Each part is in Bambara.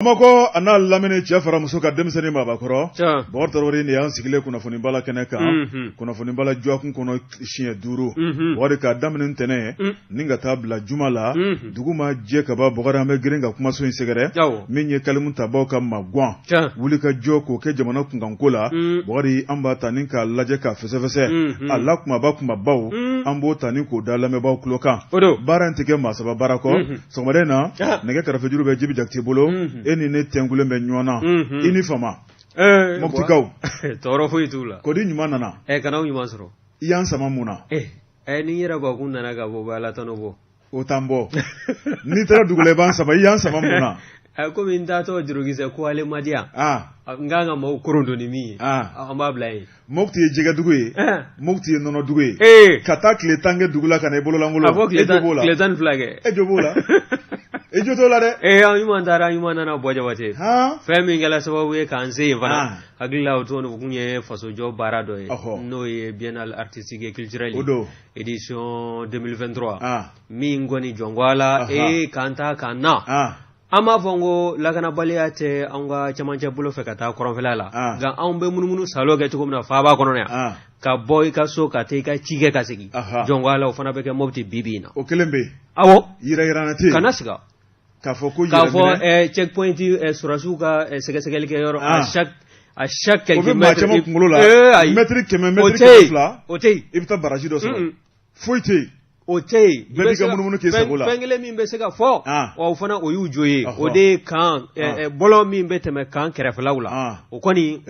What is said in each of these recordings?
Bamakɔ a n'a lamini cɛ fara muso kan denmisɛnnin maabakɔrɔ Bɔkari Tarawele nin y'an sigilen kunnafonibala kɛnɛ kan kunnafonibala dɔgɔkun kɔnɔ siɲɛ 5 Bɔkari k'a daminɛ ntɛnɛn ni ka taa bila juma la dugu ma jɛ ka ban Bɔkari an bɛ girin ka kumaso in sɛgɛrɛ min ye kalimu tabaw ka magwan wuli ka jɔ k'o kɛ jamana kunkanko la Bɔkari an b'a ta ni k'a lajɛ k'a fɛsɛfɛsɛ a la kumaba kumabaw an b'o ta ni k'o da lamɛnbaaw tulo kan baara in tɛ kɛ maa saba baara kɔ sɔgɔmada in na nɛgɛ karafejuru bɛ Jibi Jakite bolo e ni ne tɛnkulen bɛ ɲɔgɔn na i ni fama Moptikaw tɔɔrɔ foyi t'u la kodi ɲuman nana kana ɲuman sɔrɔ i y'an sama mun na ni yɛrɛ bakun nana ka bɔ ala tɔnɔ bɔ o t'an bɔ n'i taara dugu la i b'an sama i y'an sama mun na komi n taatɔ jurukisɛ ko ale ma di yan n kan ka maaw koron ni min ye an b'a bila yen Mopti ye jɛgɛdugu ye Mopti ye nɔnɔdugu ye ka taa tile 10 kɛ dugu la ka na i bololankolon a fɔ tile 12 kɛ e jo b'o la e jo t'o la dɛ ee an ɲuman taara an ɲuman nana bɔ Jabate fɛn min kɛra sababu ye k'an se yen fana hakili la o tun kun ye fasojɔ baara dɔ ye n'o ye biennale artistique et culturelle o don édition 2023 min kɔni jɔn ko Ala ee k'an taa k'an na An b'a fɔ n ko lakanabaliya tɛ an ka cɛmancɛ bolo fɛ ka taa kɔrɔnfɛla la nka anw bɛ munumunu salo kɛ cogo min na faaba kɔnɔ yan ka bɔ i ka so ka taa i ka ci kɛ ka segin jɔn ko Ala o fana bɛ kɛ Mopti bi bi in na o kelen bɛ yen awɔ yɛrɛyirana tɛ yen kana siga k'a fɔ ko k'a fɔ checkpoint sɔrɔdasiw ka sɛgɛsɛgɛli kɛ yɔrɔ à chaque quelques mètres o bɛ maa caman kunkolo la mɛtiri 100 mɛtiri 200 o tɛ yen i bɛ taa baraji dɔ sɔrɔ foyi tɛ yen o tɛ yen bɛɛ b'i ka munumunu k'i sago la fɛn kelen min bɛ se ka fɔ wa o fana o y'u jo ye o de ye kan bɔlɔn min bɛ tɛmɛ kan kɛrɛfɛlaw la o kɔni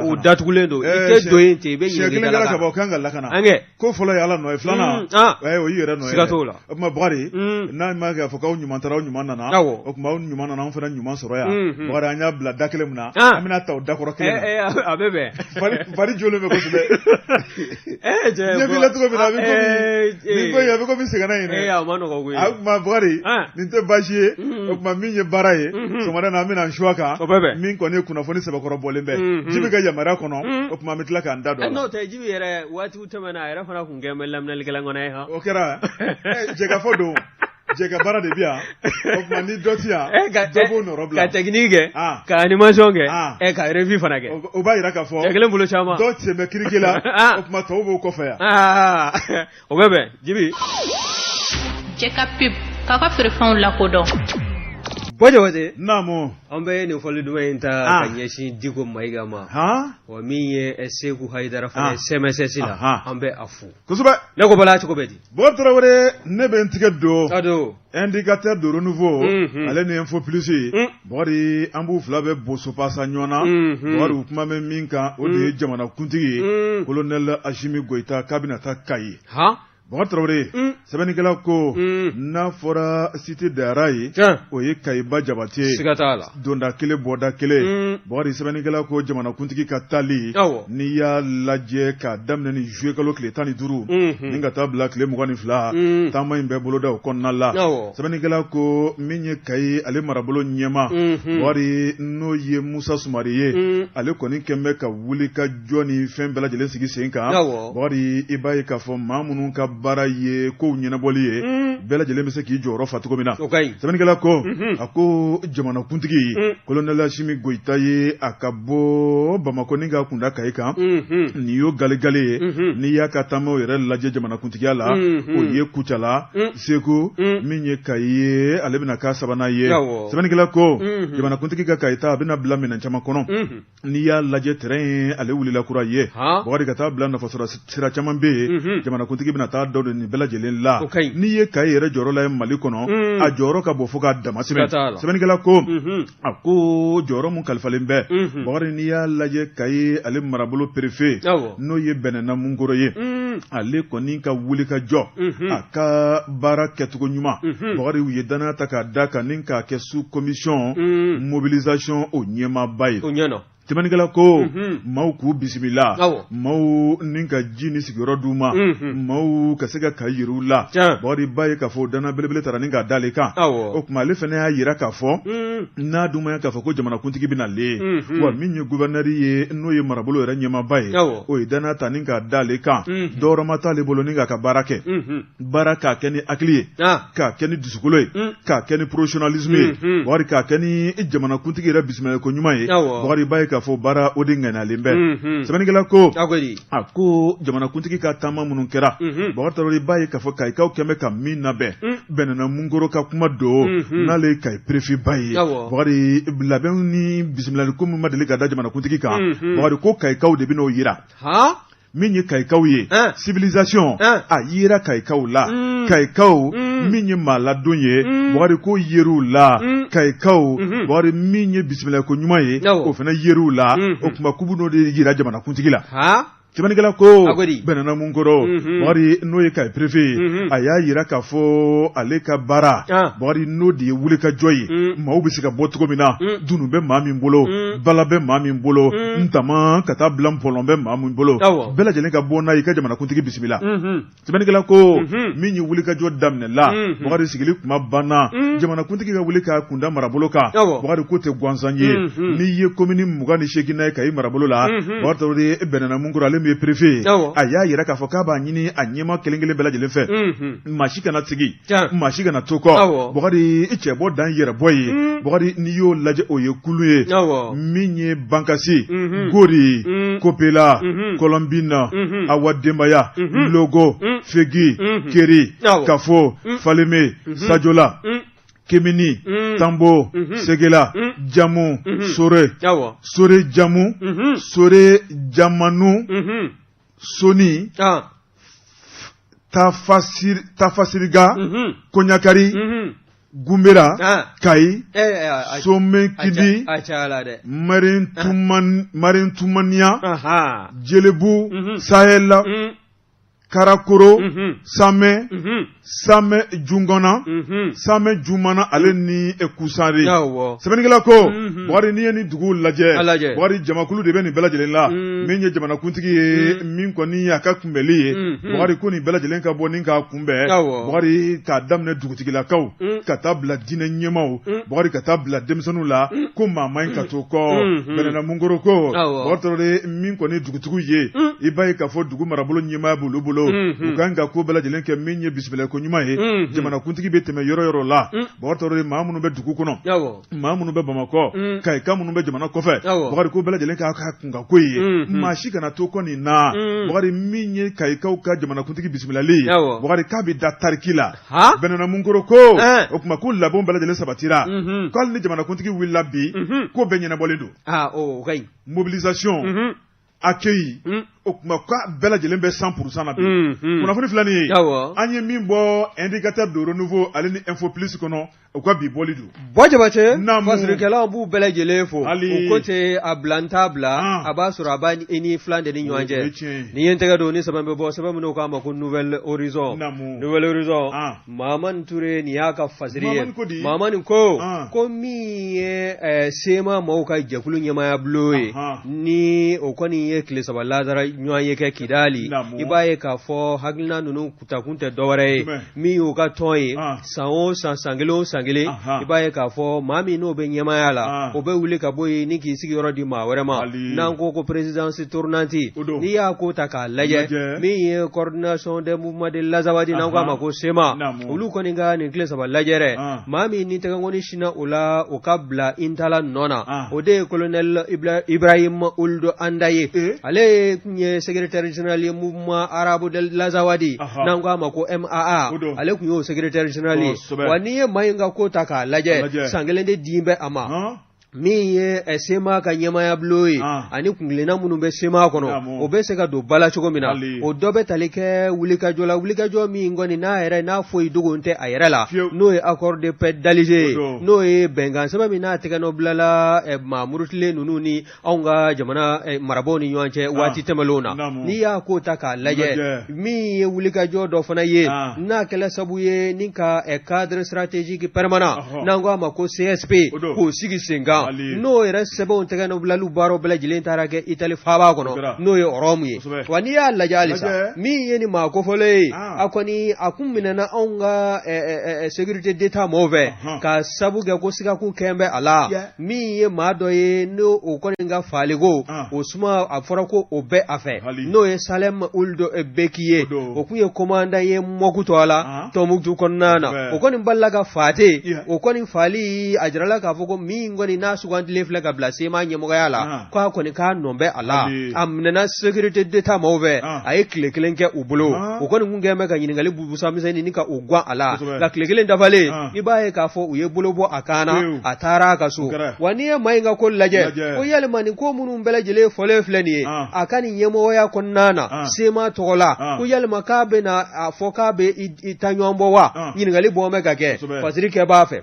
o datugulen don i tɛ don yen ten i bɛ ɲininka kelen kɛra ka ban o kan ka lakana an kɛ ko fɔlɔ ye Ala nɔ ye filanan o y'i yɛrɛ nɔ ye siga t'o la o tuma Bukari n'a ma kɛ k'a fɔ k'aw ɲuman taara aw ɲuman nana o tuma aw ɲuman nana anw fana ɲuman sɔrɔ yan Bukari an y'a bila da kelen min na an bɛna ta o dakɔrɔ kelen na a bɛ bɛn fari jolen bɛ kosɛbɛ ɲɛ b'i la cogo min na a bɛ komi nin ko in a bɛ komi sɛgɛnna in dɛ a ma nɔgɔ koyi a tuma Bukari nin tɛ baasi ye o tuma min ye baara ye sɔgɔmada in na an bɛna su a kan o bɛ bɛn min kɔni ye kunnafoni sɛbɛkɔrɔ bɔlen bɛ Jibi ka yamaruya kɔnɔ o tuma an bɛ tila k'an da don a la n'o tɛ Jibi yɛrɛ waatiw tɛmɛna a yɛrɛ fana tun kɛlen bɛ laminɛlikɛla ŋana ye han o kɛra jɛkafɔ don jɛka baara de bɛ yan o tuma ni dɔ tɛ yan dɔ b'o nɔrɔ bila ka technique kɛ ka animation kɛ ka revue fana kɛ o b'a jira k'a fɔ cɛ kelen bolo caman dɔ sen bɛ kirike la o tuma tɔw b'o kɔfɛ yan o bɛ bɛn Jibi Jɛka pub k'aw ka feerefɛnw lakodɔn Bɔ Jabate naamu an bɛ nin fɔli duman in ta ka ɲɛsin Diko Mayiga ma wa min ye Seku Hayidara fana ye CMSS la an bɛ a fo kosɛbɛ ne ko Bala cogo bɛ di Bɔkari Tarawele ne bɛ n tigɛ don a don indicateur de renouveau ale ni info plus Bɔkari an b'u fila bɛɛ boso pasa ɲɔgɔn na Bɔkari u kuma bɛ min kan o de ye jamanakuntigi ye colonel Asimi Goyita k'a bɛna taa Kayi Bɔkari Tarawele sɛbɛnnikɛla ko n'a fɔra cité des rails o ye Kayiba Jabate ye siga t'a la donda kelen bɔda kelen Bɔkari sɛbɛnnikɛla ko jamanakuntigi ka taali n'i y'a lajɛ k'a daminɛ ni juillet kalo tile 15 ni ka taa bila tile 22 taama in bɛ boloda o kɔnɔna la sɛbɛnnikɛla ko min ye Kayi ale marabolo ɲɛmaa Bɔkari n'o ye Musa Sumare ye ale kɔni kɛlen bɛ ka wuli ka jɔ ni fɛn bɛɛ lajɛlen sigi sen kan Bɔkari i b'a ye k'a fɔ maa minnu ka baara ye kow ɲɛnabɔli ye bɛɛ lajɛlen bɛ se k'i jɔyɔrɔ fa cogo min na sɛbɛnnikɛla ko a ko jamanakuntigi colonel Asimi Goyita ye a ka bɔ Bamakɔ ni ka kunda Kayi kan nin y'o galegale ye n'i y'a ka taamaw yɛrɛ lajɛ jamanakuntigiya la o ye Kucala Segu min ye Kayi ye ale bɛna k'a sabanan ye sɛbɛnnikɛla ko jamanakuntigi ka Kayi taa a bɛna bila minɛn caman kɔnɔ N'i y'a lajɛ terrain ye ale wulila kura ye Bɔkari ka taa bila nafasɔrɔ sira caman bɛ yen jamanakuntigi bɛna taa dɔ don nin bɛɛ lajɛlen la n'i ye Kayi yɛrɛ jɔyɔrɔ lajɛ Mali kɔnɔ a jɔyɔrɔ ka bon fo k'a dama tɛmɛ sɛbɛnnikɛla ko a ko jɔyɔrɔ min kalifalen bɛ Bɔkari n'i y'a lajɛ Kayi ale marabolo préfet n'o ye Bɛnɛ Namunkoro ye ale kɔni ka wuli ka jɔ a ka baara kɛcogo ɲuman Bɔkari u ye dannaya ta k'a d'a kan ni k'a kɛ sous commission mobilisation o ɲɛmaaba ye. Sɛbɛnnikɛla ko maaw k'u bisimila, maaw ni ka ji ni sigiyɔrɔ d'u ma, maaw ka se ka Kayi yir'u la. Bakari b'a ye k'a fɔ danaya belebele tara ni k'a d'ale kan. O tuma ale fana y'a jira k'a fɔ n'a dun ma k'a fɔ ko jamanakuntigi bɛ nalen, wa min ye gouverneur ye n'o ye marabolo yɛrɛ ɲɛmaaba ye, o ye danaya ta ni k'a d'ale kan. Dɔwɛrɛ ma t'ale bolo ni k'a ka baara kɛ, baara k'a kɛ ni hakili ye, k'a kɛ ni dusukolo ye, k'a kɛ ni professionnalisme ye, Bakari k'a kɛ ni jamanakuntigi yɛrɛ bisimila ko ɲuman ye. Bakari b'a ye k'a fɔ baara o de ŋaniyalen bɛ. Sɛbɛnnikɛla ko a ko jamanakuntigi ka taama minnu kɛra, Bakari Tarawele, b'a ye k'a fɔ Kayikaw kɛn bɛ ka min labɛn, Bɛnɛna Munkoro ka kuma don, n'ale ye Kayi préfet ba ye. Bakari, labɛn ni bisimilali ko min ma deli ka da jamanakuntigi kan, Bakari ko Kayikaw de bɛn'o jira. Min ye Kayikaw ye, civilisation a yera Kayikaw la. Kayikaw min ye maa ladon ye, Bakari ko yer'u la. Kayikaw, Bakari, min ye bisimila ko ɲuman ye, o fana yer'u la. O tuma k'u bɛn'o de jira jamanakuntigi la. Sɛbɛnnikɛla ko Bɛnɛna Munkoro, Bakari, n'o ye Kayi préfet ye, a y'a jira k'a fɔ ale ka baara, Bakari, n'o de ye wulikajɔ ye, maaw bɛ se ka bɔ cogo min na, dunun bɛ maa min bolo, bala bɛ maa min bolo, ntaman ka taa bila npɔlɔn bɛ maa min bolo, bɛɛ lajɛlen ka bɔ n'a ye ka jamanakuntigi bisimila. Sɛbɛnnikɛla ko min ye wulikajɔ daminɛ la, Bakari, sigili kuma banna, jamanakuntigi ka wuli k'a kunda marabolo kan, Bakari, ko tɛ gansan ye. N'i ye komini 28 ye Kayi marabolo la, Bakari Tarawele, Bɛnɛna Munkoro, ale min ye préfet ye, a y'a jira k'a fɔ k'a b'a ɲini a ɲɛmaa kelen kelen bɛɛ lajɛlen fɛ, maa si kana sigi, maa si kana to kɔ. Bakari, cɛbɔ dan yɛrɛbɔ ye. Bakari, n'i y'o lajɛ, o ye kulu ye min ye Bankasi, Gori, Kopela, Kɔlɔnbina, Awa Denbaya, Logo, Fegi, Keri, Kafo, Faleme, Sajola, Kemini, Tanbo, Segela, Jamu, Sore, Sore Jamu, Sore Jamanu, Soni, Tafasiriga, Kɔɲakari, Gunbera, Kayi, Somɛkidi, Marintumaniya, Jelebu, Sahel, Karakoro, Samɛ, Samɛ Jungɔna, Samɛ Jumana, ale ni Kusare. Sɛbɛnnikɛla ko Bakari, n'i ye nin dugu lajɛ, Bakari, jamakulu de bɛ nin bɛɛ lajɛlen la. Min ye jamanakuntigi ye, min kɔni y'a ka kunbɛli ye, Bakari, ko nin bɛɛ lajɛlen ka bɔ ni k'a kunbɛn. Bakari, k'a daminɛ dugutigilakaw ka taa bila diinɛ ɲɛmaaw, Bakari, ka taa bila denmisɛnninw la, ko maa man ɲi ka to kɔ. Bɛnɛna Munkoro ko Bakari Tarawele, min kɔni dugutigiw ye, i b'a ye k'a fɔ dugu marabolo ɲɛmaaya b'olu bolo, u kan ka ko bɛɛ lajɛlen kɛ min ye bisimila ko ɲuman ye. Jamanakuntigi bɛ tɛmɛ yɔrɔ yɔrɔ la, Bakari Tarawele, maa minnu bɛ dugu kɔnɔ, maa minnu bɛ Bamakɔ, Kayika minnu bɛ jamana kɔfɛ, Bakari, ko bɛɛ lajɛlen k'a ka kunkanko ye, maa si kana to kɔ nin na. Bakari, min ye Kayikaw ka jamanakuntigi bisimilali ye, Bakari, k'a bɛ da tariki la. Bɛnɛna Munkoro ko o tuma ko labɛn bɛɛ lajɛlen sabatira, ko hali ni jamanakuntigi wulila bi, ko bɛɛ ɲɛnabɔlen don. Mobilisation, accueil, o tuma k'a bɛɛ lajɛlen bɛ 100% na bi. Kunnafoni filɛ nin ye, an ye min bɔ Indicateur de renouveau ale ni Info Plus kɔnɔ, u ka bi bɔli don. Bɔ Jabate, fasirikɛlaw b'u bɛɛ lajɛlen fo. U ko tɛ a bila n t'a bila, a b'a sɔrɔ a b'a i ni filan de ni ɲɔgɔn cɛ. Ni ye n tɛgɛ don ni sɛbɛn bɛ bɔ, sɛbɛn minnu k'a ma ko Nouvel Horizon. Nouvel Horizon, Mamani Ture, nin y'a ka fasiri ye. Mamani ko ko min ye CMA maaw ka jɛkulu ɲɛmaaya bulon ye, ni o kɔni ye tile saba laadara ɲɔgɔn ye kɛ Kidali, i b'a ye k'a fɔ hakilina ninnu kutakun tɛ dɔwɛrɛ ye, min y'u ka tɔn ye, san o san, san kelen o san kelen, i b'a ye k'a fɔ maa min n'o bɛ ɲɛmaaya la, o bɛ wuli ka bɔ yen ni k'i sigiyɔrɔ di maa wɛrɛ ma, n'an ko ko présidence tournante. N'i y'a ko ta k'a lajɛ, min ye coordination des mouvements de l'Azawadi, n'an k'a ma ko CMA, olu kɔni ka nin tile saba lajɛrɛ, maa min ni tɛgɛnkɔni sinna o la, o ka bila Intala nɔ na, o de ye colonel Ibrahim Ould Anda ye. Ale tun ye secrétaire général ye mouvement arabe de l'Azawadi, n'an k'a ma ko MAA, ale tun y'o secrétaire général ye. Wa n'i ye maa in ka ko ta k'a lajɛ, san kelen de di bɛ a ma. Min ye CMA ka ɲɛmaaya bulon ye ani kuntilenna minnu bɛ CMA kɔnɔ, o bɛ se ka don ba la cogo min na, o dɔ bɛ tali kɛ wulikajɔ la, wulikajɔ min kɔni n'a yɛrɛ n'a foyi dogo tɛ a yɛrɛ la, n'o ye accord de paix d'Alger ye, n'o ye bɛnkan sɛbɛn min n'a tɛgɛnɔ bilala maa murutilen ninnu ni anw ka jamana marabaaw ni ɲɔgɔn cɛ waati tɛmɛnlenw na. N'i y'a ko ta k'a lajɛ, min ye wulikajɔ dɔ fana ye n'a kɛla sabu ye ni ka cadre stratégique permanent, n'an ko a ma ko CSP, k'o sigi sen kan. kan, n'o yɛrɛ sɛbɛnw tɛgɛnɔbilaliw baaraw bɛɛ lajɛlen taara kɛ Itali faaba kɔnɔ, n'o ye Rɔmu ye. Wa n'i y'a lajɛ halisa, min ye nin maa kofɔlen ye, a kɔni a kun minɛna anw ka sécurité d'État mɔɔw fɛ, ka sabu kɛ ko sigakun kɛn bɛ a la. Min ye maa dɔ ye, n'o o kɔni ka faliko o suma, a fɔra ko o bɛ a fɛ, n'o ye Salem Ould Beki ye. O kun ye commandant ye Mɔku tɔgɔ la Tɔnbukutu kɔnɔna na. O kɔni balila ka faa ten. O kɔni faali, a jirala k'a fɔ ko min kɔni n'a sugandilen filɛ ka bila CMA ɲɛmɔgɔya la, k'a kɔni k'a nɔ bɛ a la. A minɛna sécurité d'État maaw fɛ, a ye tile kelen kɛ u bolo. O kɔni kun kɛn bɛ ka ɲininkali bubusa misɛnnin ni ka o gwan a la. Nka tile kelen dafalen, i b'a ye k'a fɔ u ye bolo bɔ a kan na, a taara a ka so. Wa n'i ye maa in ka ko lajɛ, ko yalima nin ko minnu bɛɛ lajɛlen fɔlen filɛ nin ye a ka nin ɲɛmɔgɔya kɔnɔna na CMA tɔgɔ la, ko yalima k'a bɛna a fɔ k'a bɛ i ta ɲɔgɔn bɔ wa? Ɲininkali bɔ bɛ ka kɛ fasiri kɛbaa fɛ.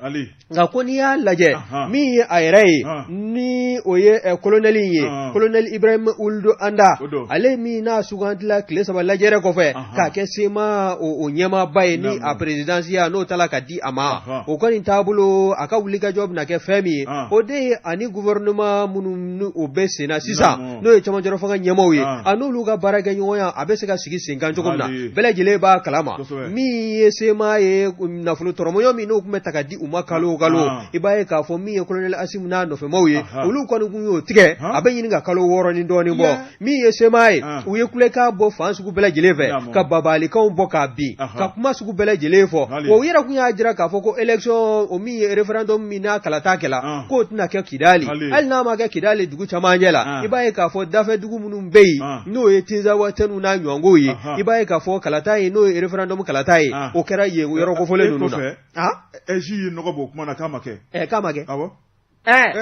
Nka ko n'i y'a lajɛ, min ye a yɛrɛ ye, ni o ye kolonɛli in ye, kolonɛli Ibrahim Ould Anda, ale min n'a sugandila tile 3 lajɛrɛ kɔfɛ k'a kɛ CMA o ɲɛmaaba ye, ni a perezidansiya n'o tala ka di a ma, o kɔni taabolo, a ka wulikajɔ bɛna kɛ fɛn min ye, o de ye ani gouvernement minnu ni o bɛ senna sisan, n'o ye cɛmancɛrɔ fanga ɲɛmaaw ye, a n'olu ka baarakɛɲɔgɔnya a bɛ se ka sigi sen kan cogo min na. Bɛɛ lajɛlen b'a kalama, min ye CMA ye, nafolo tɔrɔmɔɲɔ min n'o tun bɛ ta ka di u ma kalo o kalo, i b'a ye k'a fɔ min ye kolonɛli Asimu n'a nɔfɛmaw ye, olu kɔni tun y'o tigɛ a bɛ ɲini ka kalo 6 ni dɔɔnin bɔ. Min ye CMA ye, u ye kulekan bɔ fan sugu bɛɛ lajɛlen fɛ, ka babalikanw bɔ k'a bin, ka kuma sugu bɛɛ lajɛlen fɔ. Wa u yɛrɛ tun y'a jira k'a fɔ ko élection o min ye référendum min n'a kalata kɛla, k'o tɛna kɛ Kidali. Hali n'a ma kɛ Kidali dugu camancɛ la, i b'a ye k'a fɔ dafɛ dugu minnu bɛ yen, n'o ye Tinzawatɛniw n'a ɲɔgɔnw ye, i b'a ye k'a fɔ kalata ye, n'o ye référendum kalata ye, o kɛra yen yɔrɔ kofɔlen ninnu na. AIGE ye nɔgɔ bɔ o kuma na k'a ma kɛ. K'a ma kɛ. Awɔ.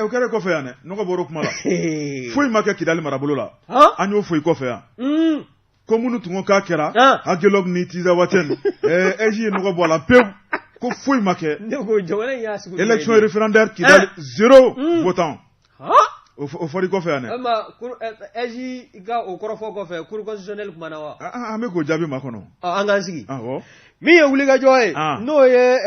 O kɛra kɔfɛ yan dɛ, nɔgɔ bɔra o kuma la. Foyi ma kɛ Kidali marabolo la. An y'o fɔ i kɔfɛ yan. Ko minnu tun ko k'a kɛra, Agelog ni Tinzawatɛni, AIGE ye nɔgɔ bɔ a la pewu, ko foyi ma kɛ. Ne ko jamana in y'a sugu jumɛn ye? Élection référendaire Kidali, zéro votant. O fɔra i kɔfɛ yan dɛ. Ma AIGE ka o kɔrɔfɔ kɔfɛ, cour constitutionnelle kumana wa? An bɛ k'o jaabi makɔnɔ. An k'an sigi. Awɔ. Min ye wulikajɔ ye, n'o ye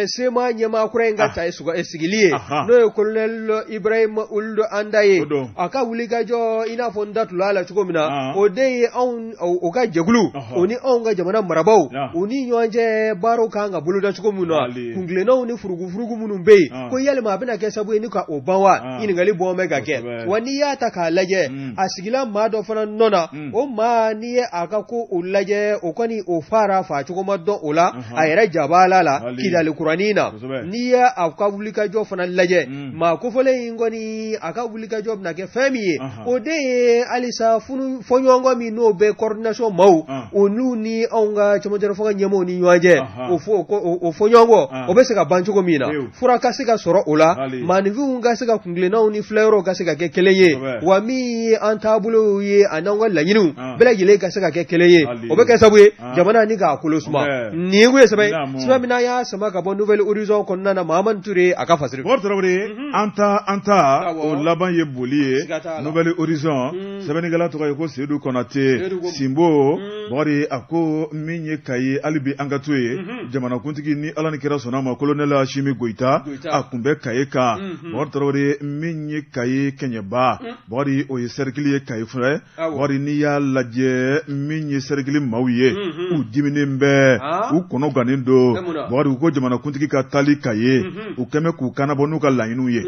CMA ɲɛmaa kura in ka ta sigili ye, n'o ye colonel Ibrahim Ould Anda ye, a ka wulikajɔ, i n'a fɔ n da tula a la cogo min na, o de ye anw o ka jɛkulu, o ni anw ka jamana marabaaw, u ni ɲɔgɔn cɛ baaraw kan ka boloda cogo min na, kuntilennaw ni furugufurugu minnu bɛ yen, ko yalima a bɛna kɛ sababu ye ni ka o ban wa? Ɲininkali bɔ bɛ ka kɛ. Wa n'i y'a ta k'a lajɛ, a sigila maa dɔ fana nɔ na. O maa, n'i ye a ka ko o lajɛ, o kɔni o fara fa cogo ma dɔn o la, a yɛrɛ jabala la Kidali kuranin na. N'i ye a ka wulikajɔ fana lajɛ, maa kofɔlen in kɔni, a ka wulikajɔ bɛna kɛ fɛn min ye, o de ye halisa fɔɲɔgɔnkɔ min n'o bɛ coordination maaw, olu ni anw ka cɛmancɛ fanga ɲɛmaaw ni ɲɔgɔn cɛ, o fɔɲɔgɔnkɔ o bɛ se ka ban cogo min na, fura ka se ka sɔrɔ o la, maaninfinw ka se ka kuntilennaw ni filɛyɔrɔw ka se ka kɛ kelen ye, wa min ye an taabolow ye ani an ka laɲiniw bɛɛ lajɛlen ka se ka kɛ kelen ye. O bɛ kɛ sababu ye jamana ni k'a kolo suma. Nin kun ye sɛbɛn sɛbɛn min n'an y'a sama ka bɔ Nouvel Horizon kɔnɔna na. Mahamani Ture a ka fasiri. Bɔkari Tarawele, an ta o laban ye boli ye. Nouvel Horizon sɛbɛnnikɛla tɔgɔ ye ko Seyidu Kɔnate Sinbo. Bɔkari, a ko min ye Kayi, hali bi an ka to yen, jamanakuntigi, ni Ala ni kira sɔnna ma, colonel Asimi Goyita, a kun bɛ Kayi kan. Bɔkari Tarawele, min ye Kayi Kɛɲɛba, Bɔkari, o ye sɛrikili ye Kayi fɛ. Bɔkari, n'i y'a lajɛ, min ye sɛrikili maaw ye, u diminen bɛ, u kɔnɔ gannen don. Bɔkari, u ko jamanakuntigi ka taali Kayi, u kɛmɛ k'u kannabɔ n'u ka laɲiniw ye.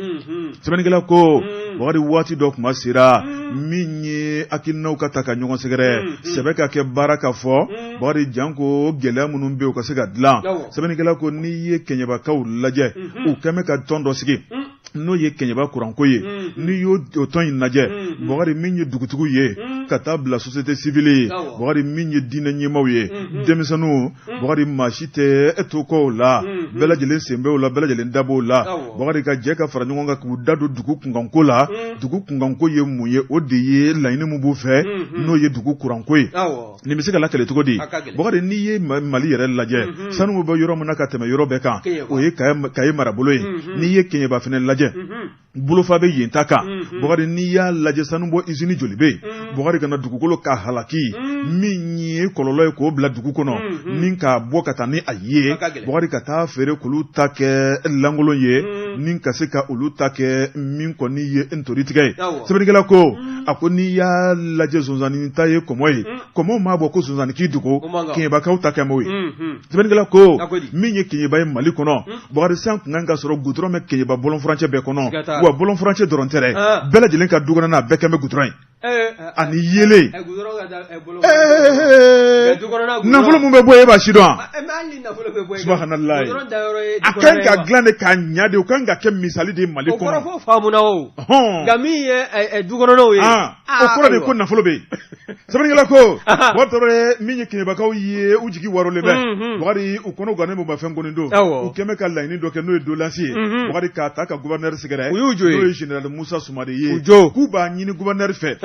Sɛbɛnnikɛla ko, Bɔkari, waati dɔ kuma sera min ye hakilinaw ka ta ka ɲɔgɔn sɛgɛrɛ, sɛbɛ ka kɛ baara ka fɔ. Bɔkari, janko gɛlɛya minnu bɛ yen, u ka se ka dilan. Sɛbɛnnikɛla ko n'i ye Kɛɲɛbakaw lajɛ, u kɛmɛ ka tɔn dɔ sigi, n'o ye Kɛɲɛba kuranko ye. N'i y'o tɔn in lajɛ, Bɔkari, min ye dugutigiw ye ka taa bila société civile ye, Bɔkari, min ye diinɛ ɲɛmaaw ye, denmisɛnninw, Bɔkari, maa si tɛ to kɔ o la, bɛɛ lajɛlen sen bɛ o la, bɛɛ lajɛlen da b'o la. Bɔkari, ka jɛ ka fara ɲɔgɔn kan k'u da don dugu kunkanko la. Dugu kunkanko ye mun ye? O de ye laɲini min b'u fɛ, n'o ye dugu kuranko ye. Nin bɛ se ka lakale cogo di? Bɔkari, n'i ye Mali yɛrɛ lajɛ, sanu bɛ yɔrɔ min na ka tɛmɛ yɔrɔ bɛɛ kan, o ye Kayi marabolo ye. N'i ye Kɛɲɛba fana lajɛ, Bolofa bɛ yen ta kan. Bukari, n'i y'a lajɛ, sanubɔ usine joli bɛ yen? Bukari, ka na dugukolo ka halaki, min ye kɔlɔlɔ ye k'o bila dugu kɔnɔ, ni k'a bɔ ka taa ni a ye, Bukari, ka taa feere k'olu ta kɛ lankolon ye, ni ka se ka olu ta kɛ min kɔni ye ntori tigɛ ye. Sɛbɛnnikɛla ko, a ko n'i y'a lajɛ, sonsannin ta ye kɔmɔ ye, kɔmɔ maa bɔ ko sonsannin k'i dogo, Keɲebakaw ta kɛ m'o ye. Sɛbɛnnikɛla ko min ye Keɲeba ye Mali kɔnɔ, Bukari, san kun kan ka sɔrɔ gudɔrɔn bɛ Keɲeba bɔlɔn furancɛ bɛɛ kɔnɔ. Wa bɔlɔn furancɛ dɔrɔn tɛ dɛ, bɛɛ lajɛlen ka du kɔnɔna bɛɛ kɛn bɛ gudɔrɔn ye ani yeelen. Nafolo min bɛ bɔ, e b'a si dɔn. Subahanallahi, a kan ka dilan de k'a ɲa de, o kan ka kɛ misali de ye Mali kɔnɔ. O kɔrɔ fo faamuna o, nka min ye du kɔnɔnaw ye. O kɔrɔ de ko nafolo bɛ yen. Sɛbɛnnikɛla ko wɔtɔrɔ ye min ye Keɲebakaw ye, u jigi warolen bɛ. Bukari, u kɔnɔ gannen bɛ fɛn kɔni don, u kɛn bɛ ka laɲini dɔ kɛ, n'o ye doléance ye, Bukari, k'a ta ka gouverneur sɛgɛrɛ, u y'u jɔ n'o ye général Musa Sumare ye, k'u b'a ɲini gouverneur fɛ,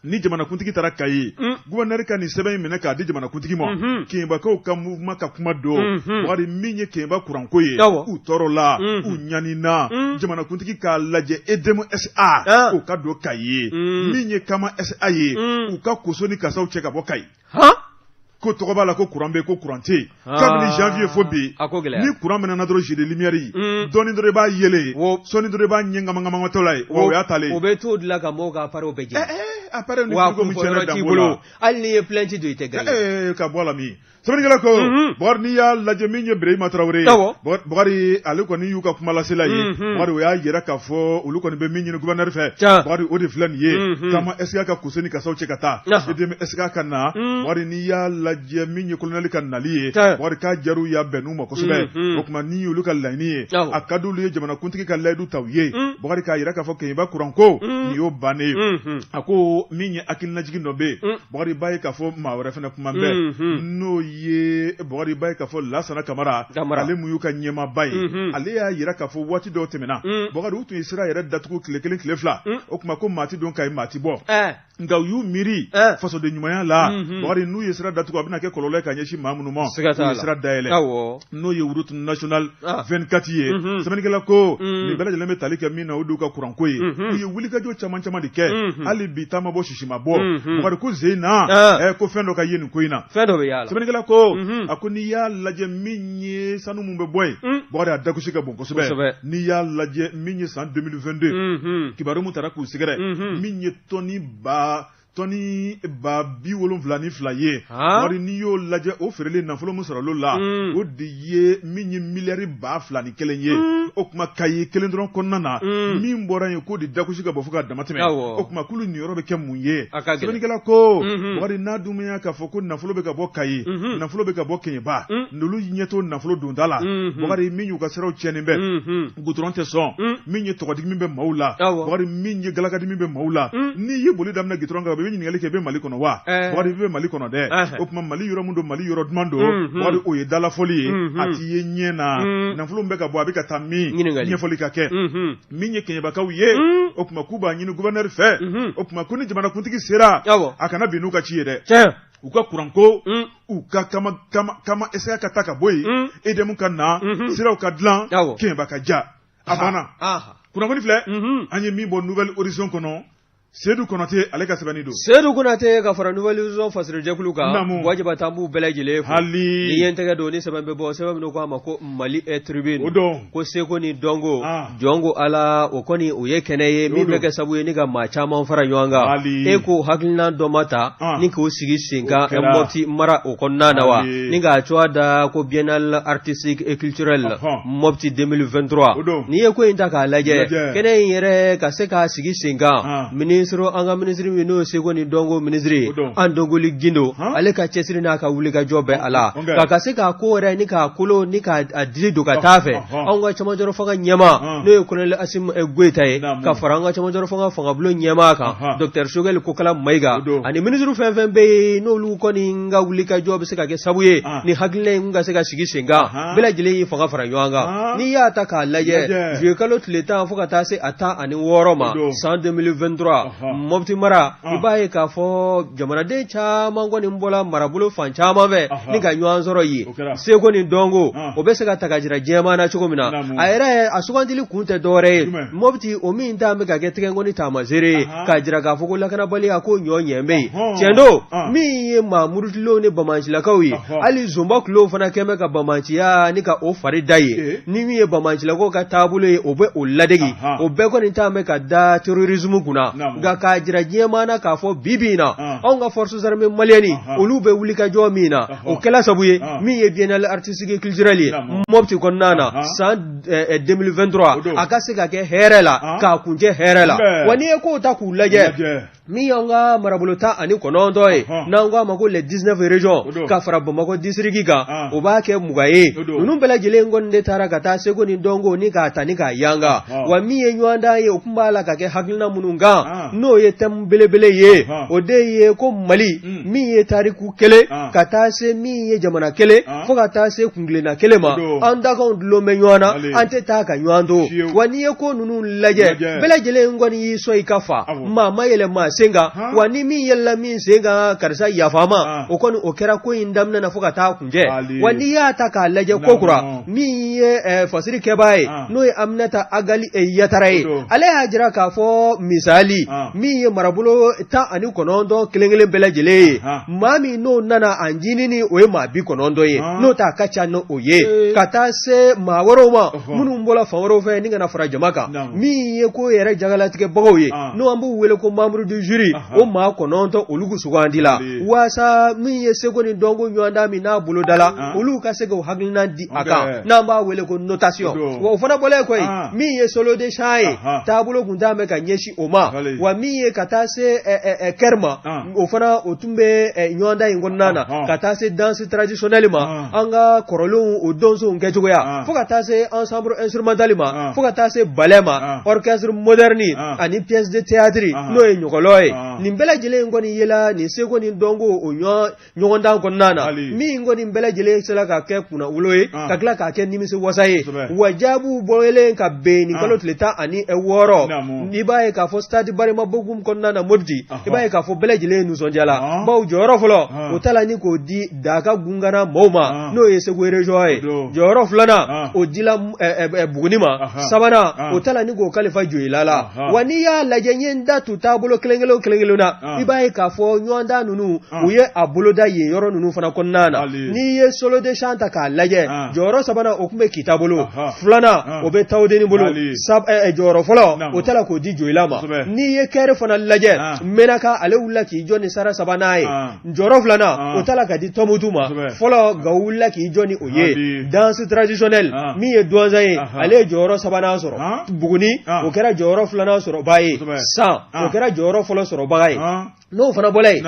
ni jamanakuntigi taara Kayi, gouverneur ka nin sɛbɛn in minɛ k'a di jamanakuntigi ma. Keɲebakaw ka mouvement ka kuma don, Bukari, min ye Keɲeba kuranko ye, u tɔɔrɔla, u ɲanina. Jamanakuntigi k'a lajɛ, EDM SA o ka don Kayi, min ye Kama SA ye, u ka koso ni kasaw cɛ ka bɔ Kayi. Ko tɔgɔ b'a la ko kuran bɛ, ko kuran tɛ yen kabini janvier fo bi. Ni kuran mɛnɛna dɔrɔn, jeu de lumière dɔɔni dɔrɔn i b'a yelen, sɔɔni dɔrɔn i b'a ɲɛ ŋamaŋamatɔ la ye, wa o y'a taalen. O bɛ t'o dilan ka mɔgɔw ka appareil bɛɛ jeni. Appareil ni frigo min tiɲɛna, dan b'o la. Hali n'i ye plainte don, i tɛ gagner. Ka bɔ a la min. Sɛbɛnnikɛla ko, Bukari, n'i y'a lajɛ, min ye Birehima Tarawele ye, Bukari, ale kɔni y'u ka kumalasela ye. Bukari, o y'a yira k'a fɔ olu kɔni bɛ min ɲini gouverneur fɛ, Bukari, o de filɛ nin ye: Kama SA ka koso ni kasaw cɛ ka taa, EDM SA ka na. Bukari, n'i y'a lajɛ, min ye colonel ka nali ye, Bukari, k'a jar'u y'a bɛn n'u ma kosɛbɛ. O tuma ni y'olu ka laɲini ye, a ka d'olu ye jamanakuntigi ka layidu ta u ye. Bukari, k'a yira k'a fɔ Keɲeba kuranko nin y'o bannen ye. A ko min ye hakilinajigin dɔ bɛ yen, Bukari, b'a ye k'a fɔ maa wɛrɛ fana kuma bɛɛ, n'o ye, Bukari, b'a ye k'a fɔ Lasana Kamara, ale mun y'u ka ɲɛmaaba ye, ale y'a yira k'a fɔ waati dɔw tɛmɛna, Bukari, u tun ye sira yɛrɛ datugu tile 1, tile 2. O tuma ko maa tɛ don Kayi, maa tɛ bɔ. Nka u y'u miiri fasoden ɲumanya la, Bukari, n'u ye sira datugu, a bɛna kɛ kɔlɔlɔ ye ka ɲɛsin maa minnu ma, u ye sira dayɛlɛ, n'o ye route nationale 24 ye. Sɛbɛnnikɛla ko nin bɛɛ lajɛlen bɛ tali kɛ min na, o de y'u ka kuranko ye. U ye wulikajɔ caman caman de kɛ, hali bi taama bɔ, sisi ma bɔ. Bukari ko ze in na, ko fɛn dɔ ka ye nin ko in na. Fɛn dɔ bɛ y'a la. Sɛbɛnnikɛla ko, a ko n'i y'a lajɛ, min ye sanu mun bɛ bɔ yen, Bukari, a dagosi ka bon kosɛbɛ. N'i y'a lajɛ, min ye san 2022 kibaru mun taara k'u sɛgɛrɛ, min ye tɔni 72 ye, Bukari, n'i y'o lajɛ, o feereli nafolo min sɔrɔ la, o de ye min ye miliyari 2001 ye. O tuma Kayi kelen dɔrɔn kɔnɔna na, min bɔra yen, k'o de dagosi ka bɔ fo ka dama tɛmɛ. O tuma k'olu niyɔrɔ bɛ kɛ mun ye? Sɛbɛnnikɛla ko, Bukari, n'a dun k'a fɔ ko nafolo bɛ ka bɔ Kayi, nafolo bɛ ka bɔ Keɲeba, n'olu ɲɛ to nafolo donda la, Bukari, min y'u ka siraw tiɲɛnen bɛ, gudɔrɔn tɛ sɔn, min ye tɔgɔdimi bɛ maaw la, Bukari, min ye galakadimi bɛ maaw la. N'i ye boli daminɛ gudɔrɔn kan, i bɛ ɲininkali kɛ, i bɛ Mali kɔnɔ wa? Bukari, i bɛ Mali kɔnɔ dɛ. O tuma Mali yɔrɔ min don, Mali yɔrɔ duman don, Bukari, o ye dalafɔli ye, a t'i ye ɲɛ na. Nafolo min bɛ ka bɔ, a bɛ ka taa min? Ɲɛfɔli ka kɛ. Min ye Keɲebakaw ye, o tuma k'u b'a ɲini gouverneur fɛ, o tuma ko ni jamanakuntigi sera, a kana bin n'u ka ci ye dɛ. U ka kuranko, u ka Kama SA ka taa ka bɔ yen, EDM ka na, siraw ka dilan, Keɲeba ka ja. A banna. Kunnafoni filɛ, an ye min bɔ Nouvel Horizon kɔnɔ, Sedu Kɔnɔte, ale ka sɛbɛnni don. Sedu Kɔnɔte ka fara Nouvel Horizon fasirijɛkulu kan, wajiba an b'u bɛɛ lajɛlen fo. Hali ni ye n tɛgɛ don ni sɛbɛn bɛ bɔ, sɛbɛn min ko a ma ko Mali Tribune, o don ko seko ni dɔnko, jɔn ko Ala, o kɔni o ye kɛnɛ ye min bɛ kɛ sababu ye ni ka maa caman fara ɲɔgɔn kan. E ko hakilina dɔ ma ta ni k'o sigi sen kan Mɔti mara o kɔnɔna na wa, ni k'a cogoya da ko Biennale artistique et culturelle Mopti 2023. N'i ye ko in ta k'a lajɛ, kɛnɛ in yɛrɛ ka se k'a sigi sen kan, minisiri, an ka minisiri min n'o ye seko ni dɔnko minisiri, An Gindo, ale ka cɛsiri n'a ka wulikajɔ bɛɛ a la ka ka se k'a ko yɛrɛ ni k'a kolo ni k'a dili don ka taa fɛ. Anw ka cɛmancɛrɔ fanga ɲɛmaa, n'o ye colonel Asimi Goyita ye, ka fara an ka cɛmancɛrɔ fanga fangabulon ɲɛmaa kan, docteur Choguel Kokala Mayiga, ani minisiri fɛn fɛn bɛ yen n'olu kɔni ka wulikajɔ bɛ se ka kɛ sababu ye ni hakilina in ka se ka sigi sen kan, bɛɛ lajɛlen y'i fanga fara ɲɔgɔn kan. N'i y'a ta k'a lajɛ, juillet kalo tile 10 fo ka taa se a 16 ma san 2023. Mɔpti mara, i b'a ye k'a fɔ jamanaden caman kɔni bɔla marabolo fan caman fɛ ni ka ɲɔgɔn sɔrɔ yen. Seko ni dɔnko, o bɛ se ka ta ka jira diɲɛmaa na cogo min na. A yɛrɛ a sugandili kun tɛ dɔwɛrɛ ye Mɔpti, o min ta bɛ ka kɛ tɛgɛnkɔni taamaseere ye k'a jira k'a fɔ ko lakanabaliya ko ɲɔ ɲɛ bɛ yen. Tiɲɛ don, min ye maa murutilenw ni banbaancilakaw ye, hali zonba kulow fana kɛn bɛ ka banbaanciya ni ka o fari da ye. Ni min ye banbaancilakaw ka taabolo ye, o bɛ o ladege. O bɛɛ kɔni ta bɛ ka da terrorisme kunna. Nka k'a jira diɲɛmaa na k'a fɔ bi bi in na, anw ka forces armées maliennes, olu bɛ wulikajɔ min na, o kɛla sabu ye min ye biennale artistique et culturelle ye Mɔpti kɔnɔna na san 2023, a ka se ka kɛ hɛrɛ la, k'a kuncɛ hɛrɛ la. Wa n'i ye kow ta k'u lajɛ, min y'an ka marabolo 19 ye, n'an ko a ma ko les 19 régions, ka fara Bamakɔ district kan, o b'a kɛ 20 ye. Ninnu bɛɛ lajɛlen kɔni de taara ka taa seko ni dɔnko ni k'a ta ni k'a yanga. Wa min ye ɲɔgɔndan ye, o tun b'a la ka kɛ hakilina minnu kan, n'o ye thème belebele ye, o de ye ko Mali min ye tariku kelen, ka taa se min ye jamana kelen, fo ka taa se kuntilenna kelen ma, an dakanw dulon bɛ ɲɔgɔn na, an tɛ taa ka ɲɔgɔn to. Wa n'i ye ko ninnu lajɛ, bɛɛ lajɛlen kɔni y'i sɔn i ka fa, maa ma yɛlɛ maa sen kan. Wa ni min yɛlɛla min sen kan, karisa yafa ma, o kɔni o kɛra ko in daminɛ na fo ka taa kuncɛ. Wa n'i y'a ta k'a lajɛ kokura, min ye fasiri kɛbaa ye, n'o ye Aminata Agali Yatara ye, ale y'a jira k'a fɔ misali min ye marabolo 19 kelen kelen bɛɛ lajɛlen ye, maa min n'o nana a ɲinini, o ye maa 90 ye, n'o t'a ka ca n'o ye, ka taa se maa wɛrɛw ma minnu bɔra fan wɛrɛw fɛ ni ka na fara jama kan. Min ye ko yɛrɛ jagalatigɛbagaw ye, n'o an b'u wele ko membre du jury, o maa 9 olu kun sugandila waasa min ye seko ni dɔnko ɲɔgɔndan min n'a bolodala, olu ka se k'u hakilina di a kan, n'an b'a wele ko notation. Wa o fana bɔlen kɔ yen, min ye solo de chant ye, taabolo kun t'an bɛ ka ɲɛsin o ma. Wa min ye ka taa se chœur ma, o fana o tun bɛ ɲɔgɔndan in kɔnɔna na, ka taa se danse traditionnelle ma, an ka kɔrɔlenw o donsow kɛcogoya, fo ka taa se ensemble instrumental ma, fo ka taa se ballet ma, orchestre moderne ani pièce de théâtre, n'o ye ɲɔgɔlɔn ye. Nin bɛɛ lajɛlen kɔni yela nin seko ni dɔnko o ɲɔgɔndan kɔnɔna na, min kɔni bɛɛ lajɛlen sera ka kɛ kunnawolo ye, ka tila k'a kɛ nimisi wasa ye. Wa jaabiw bɔlen ka bɛn nin kalo tile 16, i b'a ye k'a fɔ stade Barima Bokum kɔnɔna na Mopti, i b'a ye k'a fɔ bɛɛ lajɛlen nisɔndiyala, bawo jɔyɔrɔ fɔlɔ o tala ni k'o di Daka Gungana mɔgɔw ma, n'o ye Segu région ye. Jɔyɔrɔ filanan o dila Buguni ma, sabanan o tala ni k'o kalifa Joyila la. Wa n'i y'a lajɛ, n ye n da tu taabolo kelen kelen kelen kelen na, i b'a ye k'a fɔ ɲɔgɔndan ninnu, u ye a boloda yen yɔrɔ ninnu fana kɔnɔna na. N'i ye solo de chant ta k'a lajɛ, jɔyɔrɔ sabanan o tun bɛ Kita bolo, filanan o bɛ Tawudeni bolo, jɔyɔrɔ fɔlɔ o tala k'o di Joyila ma. N'i ye chœur fana lajɛ, Menaka ale wulila k'i jɔ ni sara sabanan ye, jɔyɔrɔ filanan o tala ka di Tɔnbutu ma, fɔlɔ Gawo wulila k'i jɔ ni o ye. Danse traditionnelle, min ye Duwanzan ye, ale ye jɔyɔrɔ sabanan sɔrɔ. Buguni o kɛra jɔyɔrɔ filanan sɔrɔbaa ye, San o kɛra jɔyɔrɔ fɔlɔ sɔrɔbaga ye. N'o fana bɔra yen,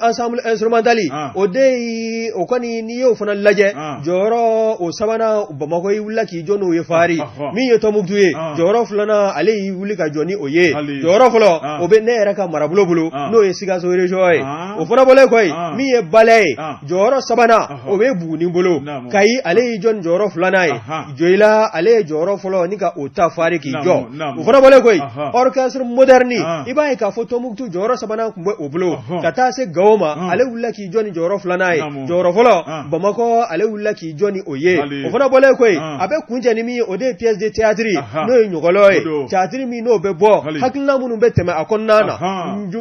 ensemble instrumental, o de ye o kɔni, n'i y'o fana lajɛ, jɔyɔrɔ o sabanan Bamakɔ y'i wulila k'i jɔ n'o ye fari. Min ye Tɔnbukutu ye, jɔyɔrɔ filanan ale y'i wuli ka jɔ ni o ye, jɔyɔrɔ fɔlɔ o bɛ ne yɛrɛ ka marabolo bolo, n'o ye Sikaso région ye. O fana bɔlen kɔ yen, min ye ballet ye, jɔyɔrɔ sabanan o bɛ Buguni bolo, Kayi ale y'i jɔ ni jɔyɔrɔ filanan ye, Joyila ale ye jɔyɔrɔ fɔlɔ ni ka o ta fari k'i jɔ. O fana bɔlen kɔ yen, orchestre moderne, i b'a ye k'a fɔ Tɔnbukutu jɔyɔrɔ sabanan tun bɛ o bolo, ka taa se Gawo ma, ale wulila k'i jɔ ni jɔyɔrɔ filanan ye, jɔyɔrɔ fɔlɔ Bamakɔ ale wulila k'i jɔ ni o ye. O fana bɔlen kɔ yen, a bɛ kuncɛ ni min ye, o de ye pièce de théâtre, n'o ye ɲɔgɔlɔn ye, théâtre min n'o bɛ bɔ, hakilina minnu bɛ tɛmɛ a kɔnɔna na.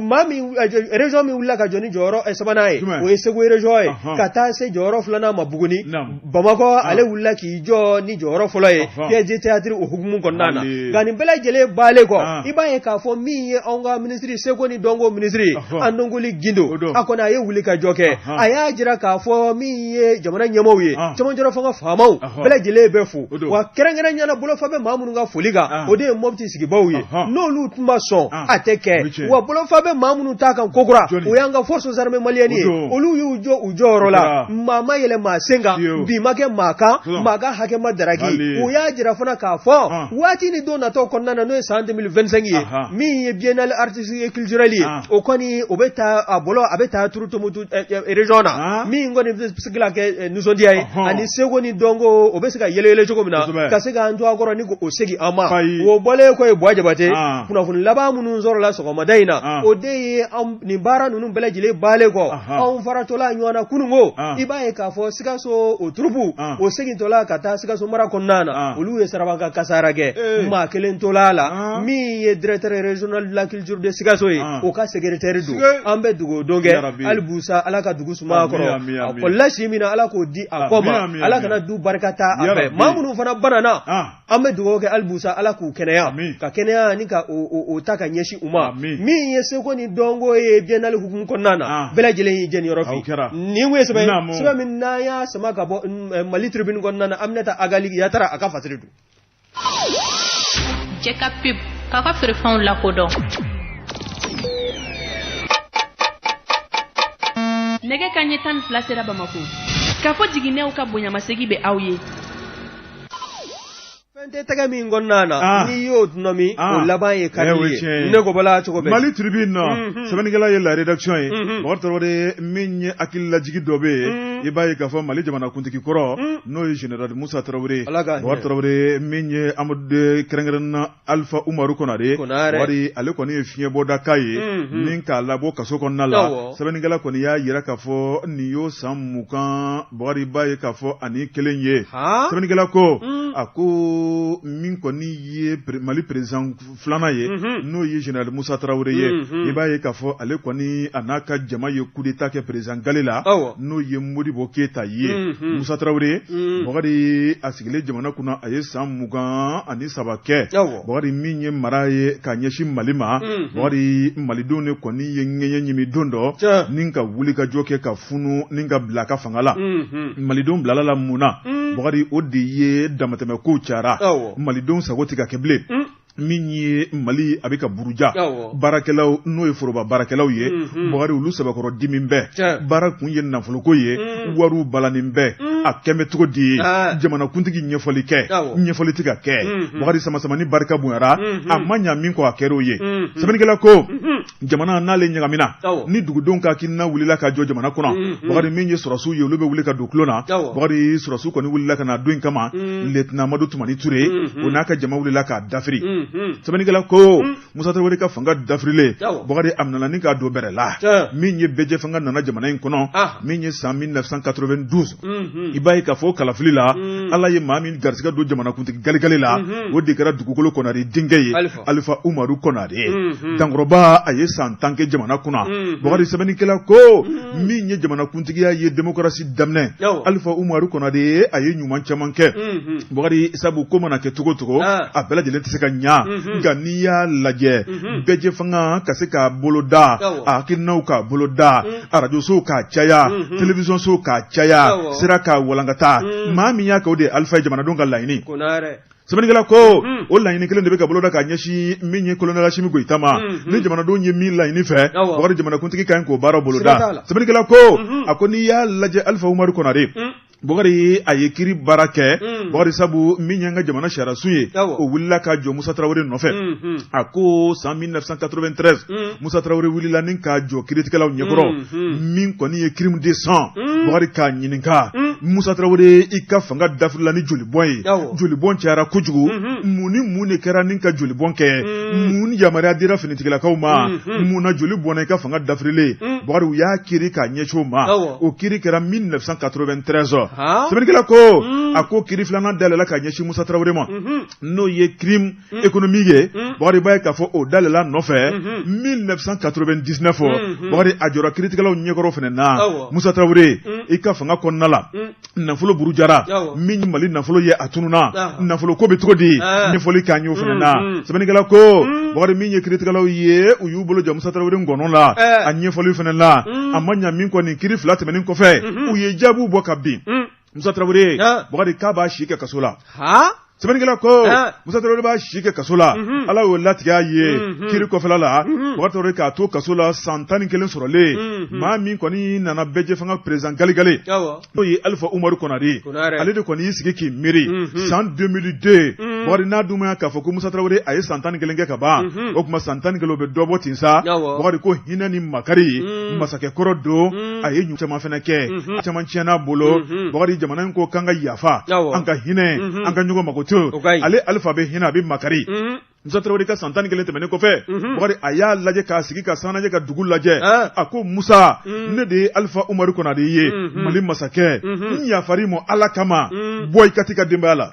Maa min région min wulila ka jɔ ni jɔyɔrɔ sabanan ye, o ye Segu région ye, ka taa se jɔyɔrɔ filanan ma Buguni. Bamakɔ ale wulila k'i jɔ ni jɔyɔrɔ fɔlɔ ye pièce de théâtre o hukumu kɔnɔna na. Nka nin bɛɛ lajɛlen balen kɔ, i b'a ye k'a fɔ min ye anw ka minisiri, seko ni dɔnko minisiri Andongoli Gindo, a kɔni a ye wuli ka jɔ kɛ. A y'a jira k'a fɔ min ye jamana ɲɛmaaw ye, cɛmancɛrɔ fanga faamaw bɛɛ lajɛlen bɛ fo. Wa kɛrɛnkɛrɛnnenya la, bolofa bɛ maa minnu ka foli kan, o de ye Mɔpti sigibaw ye, n'olu tun ma sɔn a tɛ kɛ. Wa bolofa bɛ maa minnu ta kan kokura, o y'an ka forces armées maliennes ye. Olu y'u jɔ u jɔyɔrɔ la, maa ma yɛlɛ maa sen kan, bin ma kɛ maa kan, maa ka hakɛ ma daraki. U y'a jira fana k'a fɔ waati ni don natɔ kɔnɔna na, n'o ye san 2025 ye, min ye biennale artistique et culturelle ye, o kɔni kɔni o bɛ taa a bolo a bɛ taa turu Tumutu région na min kɔni bɛ se ka kɛ nisɔndiya ye ani seko ni dɔnko o bɛ se ka yɛlɛ cogo min na ka se k'an to a kɔrɔ ni k'o segin an ma o bɔlen kɔ yen Buwa Jabate kunnafoni laban minnu sɔrɔla sɔgɔmada in na o de ye nin baara ninnu bɛɛ lajɛlen baalen kɔ anw faratɔla ɲɔgɔn na kununko i b'a ye k'a fɔ Sikaso o turupu o segintɔla ka taa Sikaso mara kɔnɔna na olu ye sirabakan kasara kɛ maa kelen tola a la min ye directeur régional de la culture de Sikaso ye o ka secrétaire don an bɛ dugawu don kɛ hali busa Ala ka dugu suma a kɔrɔ a kɔlila si min na Ala k'o di a kɔ ma Ala kana du barika taa a fɛ maa minnu fana banana an bɛ dugawu kɛ hali busa Ala k'u kɛnɛya ka kɛnɛya ni ka o ta ka ɲɛsin u ma min ye seko ni dɔnko ye biennale hukumu kɔnɔna na bɛɛ lajɛlen y'i jɛniyɔrɔ fin nin ye sɛbɛn sɛbɛn min n'an y'a sama ka bɔ Mali Tribune kɔnɔna na Aminata Agali Yatara a ka fasiri don. Jɛ ka pub k'a ka feerefɛnw lakodɔn. Nɛgɛ kanɲɛ 12 sera Bamakɔ. Kafo jiginɛw ka bonyamasegin bɛ aw ye. Fɛn tɛ tɛgɛ min kɔnɔna na ah. n'i y'o tɔnɔmi ah. o laban ye karili ye ne ko bala cogo bɛ Mali Tribune na mhm. sɛbɛnnikɛla ye la rédaction ye mhm. Bakari Tarawele min ye hakililajigi dɔ bɛ yen mhm. i b'a ye k'a fɔ Mali jamanakuntigi kɔrɔ n'o ye général Musa Tarawele Bakari Tarawele min ye Amadu kɛrɛnkɛrɛnna Alifa Umaru Konare Bakari ale kɔni ye fiɲɛbɔda k'a ye ni k'a labɔ kaso kɔnɔna la sɛbɛnnikɛla kɔni y'a jira k'a fɔ nin y'o san 21 Bakari b'a ye k'a fɔ ye sɛbɛnnikɛla ko a ko min kɔni ye Mali président filanan ye n'o ye général Musa Tarawele ye i b'a ye k'a fɔ ale kɔni a n'a ka jama ye coup d'état kɛ président gale la n'o ye Modibo Keyita ye Musa Tarawele Bakari a sigilen jamana kunna a ye san 23 kɛ Bakari min ye mara ye ka ɲɛsin Mali ma Bakari malidenw de kɔni ye ŋɛɲɛ ɲimi don dɔ ni ka wuli ka jɔ kɛ ka funu ni ka bila a ka fanga la malidenw bilala la mun na Bakari o de ye damatɛmɛ kow cayara malidenw sago tɛ ka kɛ bilen min ye Mali a bɛ ka buruja baarakɛlaw n'o ye foroba baarakɛlaw ye Bakari olu sɛbɛkɔrɔ dimi bɛɛ baara kun ye nafoloko ye wariw balanin bɛɛ a kɛn bɛ cogo di ye jamanakuntigi ɲɛfɔli kɛ ɲɛfɔli tɛ ka kɛ Bakari samasamani barika bonyara a ma ɲa min kɔ a kɛra o ye sɛbɛnnikɛla ko jamana n'ale ɲagamina ni dugudenw ka hakilina wulila ka jɔ jamana kɔnɔ mhm. Bakari min ye sɔrɔsiw ye olu bɛ wuli ka don tulon na Bakari sɔrɔsiw kɔni wulila ka na don in kama mm. lieutenant Amadu Tumani Ture mhm. o n'a ka jama wulila k'a dafiri mhm. sɛbɛnnikɛla ko mm. Musa Tarawele ka fanga dafirilen Bakari a nana ni k'a don bɛrɛ la min ye bɛɛjɛ fanga nana jamana in kɔnɔ ah. min ye san 1992 i b'a ye k'a fɔ kalafili la mm. Ala ye maa min garisigɛ don jamanakuntigi galegale la o de kɛra dugukolo Konare denkɛ ye Alifa Umaru Konare dankɔrɔba a ye san 10 kɛ jamana kunna Bakari sɛbɛnnikɛla ko min ye jamanakuntigiya ye démocratie daminɛ Alifa Umaru Konare a ye ɲuman caman kɛ Bakari sabu ko mana kɛ cogo cogo a bɛɛ lajɛlen tɛ se ka ɲa nka n'i y'a lajɛ bɛɛjɛ fanga ka se k'a boloda a hakilinaw k'a boloda arajosow k'a caya télévisionsow k'a caya sira k'a walankata maa min y'a kɛ o de ye Alifa ye jamanadenw ka laɲini Sɛbɛnnikɛla ko o laɲini kelen de bɛ ka boloda ka ɲɛsin min ye colonel Asimi Goyita ma ni jamanadenw ye min laɲini fɛ Bakari jamanakuntigi ka ɲi k'o baara boloda sɛbɛnnikɛla ko a ko n'i y'a lajɛ Alifa Umaru Konare Bakari a ye kiri baara kɛ Bakari sabu min y'an ka jamana sariyasun ye o wulila ka jɔ Musa Tarawele nɔfɛ a ko san 1993 Musa Tarawele wulila ni k'a jɔ kiritigɛlaw ɲɛkɔrɔ min kɔni ye crime de sang Bakari k'a ɲininka Musa Tarawele i ka fanga dafirila ni jolibɔn ye jolibɔn cayara kojugu mun ni mun de kɛra ni ka jolibɔn kɛ mun yamaruya dira finitigilakaw ma mun na joli bɔnna i ka fanga dafirilen Bakari u y'a kiri k'a ɲɛsin o ma o kiri kɛra 1993 sɛbɛnnikɛla ko a ko kiri filanan dayɛlɛla k'a ɲɛsin Musa Tarawele ma n'o ye crime économique ye Bakari b'a ye k'a fɔ o dayɛlɛla nɔfɛ 1999 Bakari a jɔra kiritigɛlaw ɲɛkɔrɔ fana na Musa Tarawele i ka fanga kɔnɔna la nafolo burujara min ye Mali nafolo ye a tununna nafolo ko bɛ cogo di ɲɛfɔli k'an y'o fana na sɛbɛnnikɛla ko Bakari min ye kiritigɛlaw ye u y'u bolo ja Musa Tarawele ngɔnɔ la a ɲɛfɔli fana la a ma ɲa min kɔ nin kiri fila tɛmɛnen kɔfɛ u ye jaabiw bɔ ka bin Musa Tarawele Bakari k'a b'a si kɛ kaso la. Sɛbɛnnikɛla ko Musa Tarawele b'a si kɛ kaso la, Ala y'o latigɛ a ye kiri kɔfɛla la. Bubakari Tarawele k'a to kaso la san 11 sɔrɔlen, maa min kɔni nana bɛɛjɛfanga président galigale, n'o ye Alifa Umaru Konare ye, ale de kɔni y'i sigi k'i miiri san 2002. Bubakari, n'a dun ma k'a fɔ ko Musa Tarawele a ye san 11 kɛ ka ban, o tuma san 11 o bɛ dɔ bɔ ten sa. Bubakari ko hinɛ ni makari masakɛ kɔrɔ don, a ye ɲuman caman fana kɛ, caman tiɲɛna a bolo. Bubakari, jamana in ko k'an ka yafa, an ka hinɛ, an ka ɲɔgɔn mako to. Ale Alifa bɛ hinɛ, a bɛ makari. Musa Tarawele ka san 11 tɛmɛnen kɔfɛ, Bubakari a y'a lajɛ k'a sigi ka san lajɛ ka dugu lajɛ, a ko Musa, ne de ye Alifa Umaru Konare ye, Mali masakɛ, n yafar'i ma Ala kama, bɔ i ka t'i ka denbaya la.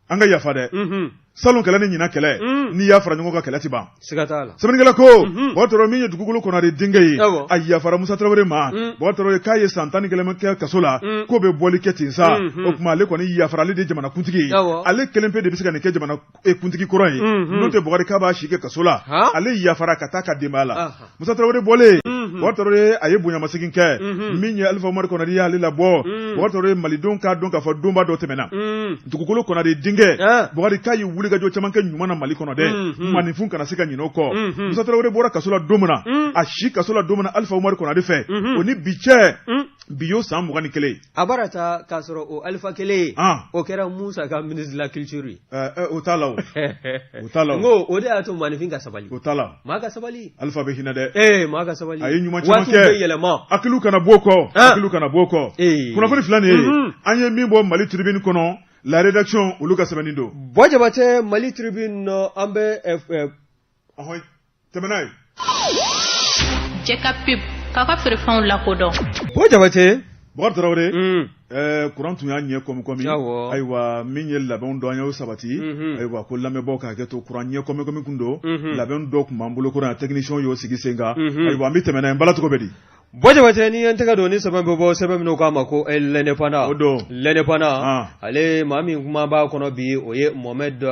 An ka yafa dɛ. Salon kɛlɛ ni ɲinan kɛlɛ, n'i y'a fara ɲɔgɔn kan, kɛlɛ tɛ ban. Sɛbɛnnikɛla ko Bubakari Tarawele min ye dugukolo Konare denkɛ ye, a yafara Musa Tarawele ma. Bubakari Tarawele k'a ye san 11 kɛ kaso la, k'o bɛ bɔli kɛ ten sa. O tuma ale kɔni yafara, ale de ye jamanakuntigi ye, ale kelen pe de bɛ se ka nin kɛ jamana kuntigi kɔrɔ ye, n'o tɛ Bubakari k'a b'a si kɛ kaso la. Ale yafara ka taa ka denbaya la. Musa Tarawele bɔlen, Bubakari Tarawele a ye bonyamasegin kɛ. Min ye Alifa Umaru Konare y'ale labɔ. Bubakari Tarawele, malidenw k'a dɔn k'a fɔ donba dɔ tɛmɛna. Dugukolo Konare denkɛ Bubakari k'a ye wulikajɔ caman kɛ ɲuman na Mali kɔnɔ dɛ, maaninfin kana se ka ɲinɛ o kɔ. Musa Tarawele bɔra kaso la don min na, a si kaso la don min na Alifa Umaru Konare fɛ, o ni bi cɛ, bi y'o san 21 ye. A bara ta k'a sɔrɔ o Alifa kelen ye, o kɛra Musa ka ministre de la culture ye. O t'a la, o o t'a la. N ko o de y'a to maaninfin ka sabali. O t'a la. Maa ka sabali. Alifa bɛ hinɛ dɛ. Ee, maa ka sabali. A ye ɲuman caman kɛ. Waatiw bɛ yɛlɛma. Hakiliw kana b'o kɔ, hakiliw kana b'o kɔ. Kunnafoni filɛ nin ye, an ye min bɔ Mali Tribune kɔnɔ, la rédaction olu ka sɛbɛnni don. Buwa Jabatɛ, Mali Tribune an bɛ. Ɔhɔn, tɛmɛ n'a ye. Jɛ ka pub k'a ka feerefɛnw lakodɔn. Buwa Jabatɛ. Bubakari Tarawele. Kuran tun y'a ɲɛ kɔmi kɔmi. Ayiwa, min ye labɛnw dɔ an y'o sabati. Ayiwa, ko lamɛnbaaw ka hakɛ to, kuran ɲɛ kɔmi kɔmi kun don. Labɛn dɔ tun b'an bolo kɔrɔ yan, technicien y'o sigi sen kan. Ayiwa, an bɛ tɛmɛ n'a ye. N bala, tɔgɔ bɛ di? Buwa Jabatɛ, ni ye n tɛgɛ don ni sɛbɛn bɛ bɔ, sɛbɛn min k'a ma ko L'Indépendant. O don. L'Indépendant, ale maa min kuma b'a kɔnɔ bi, o ye Mohamed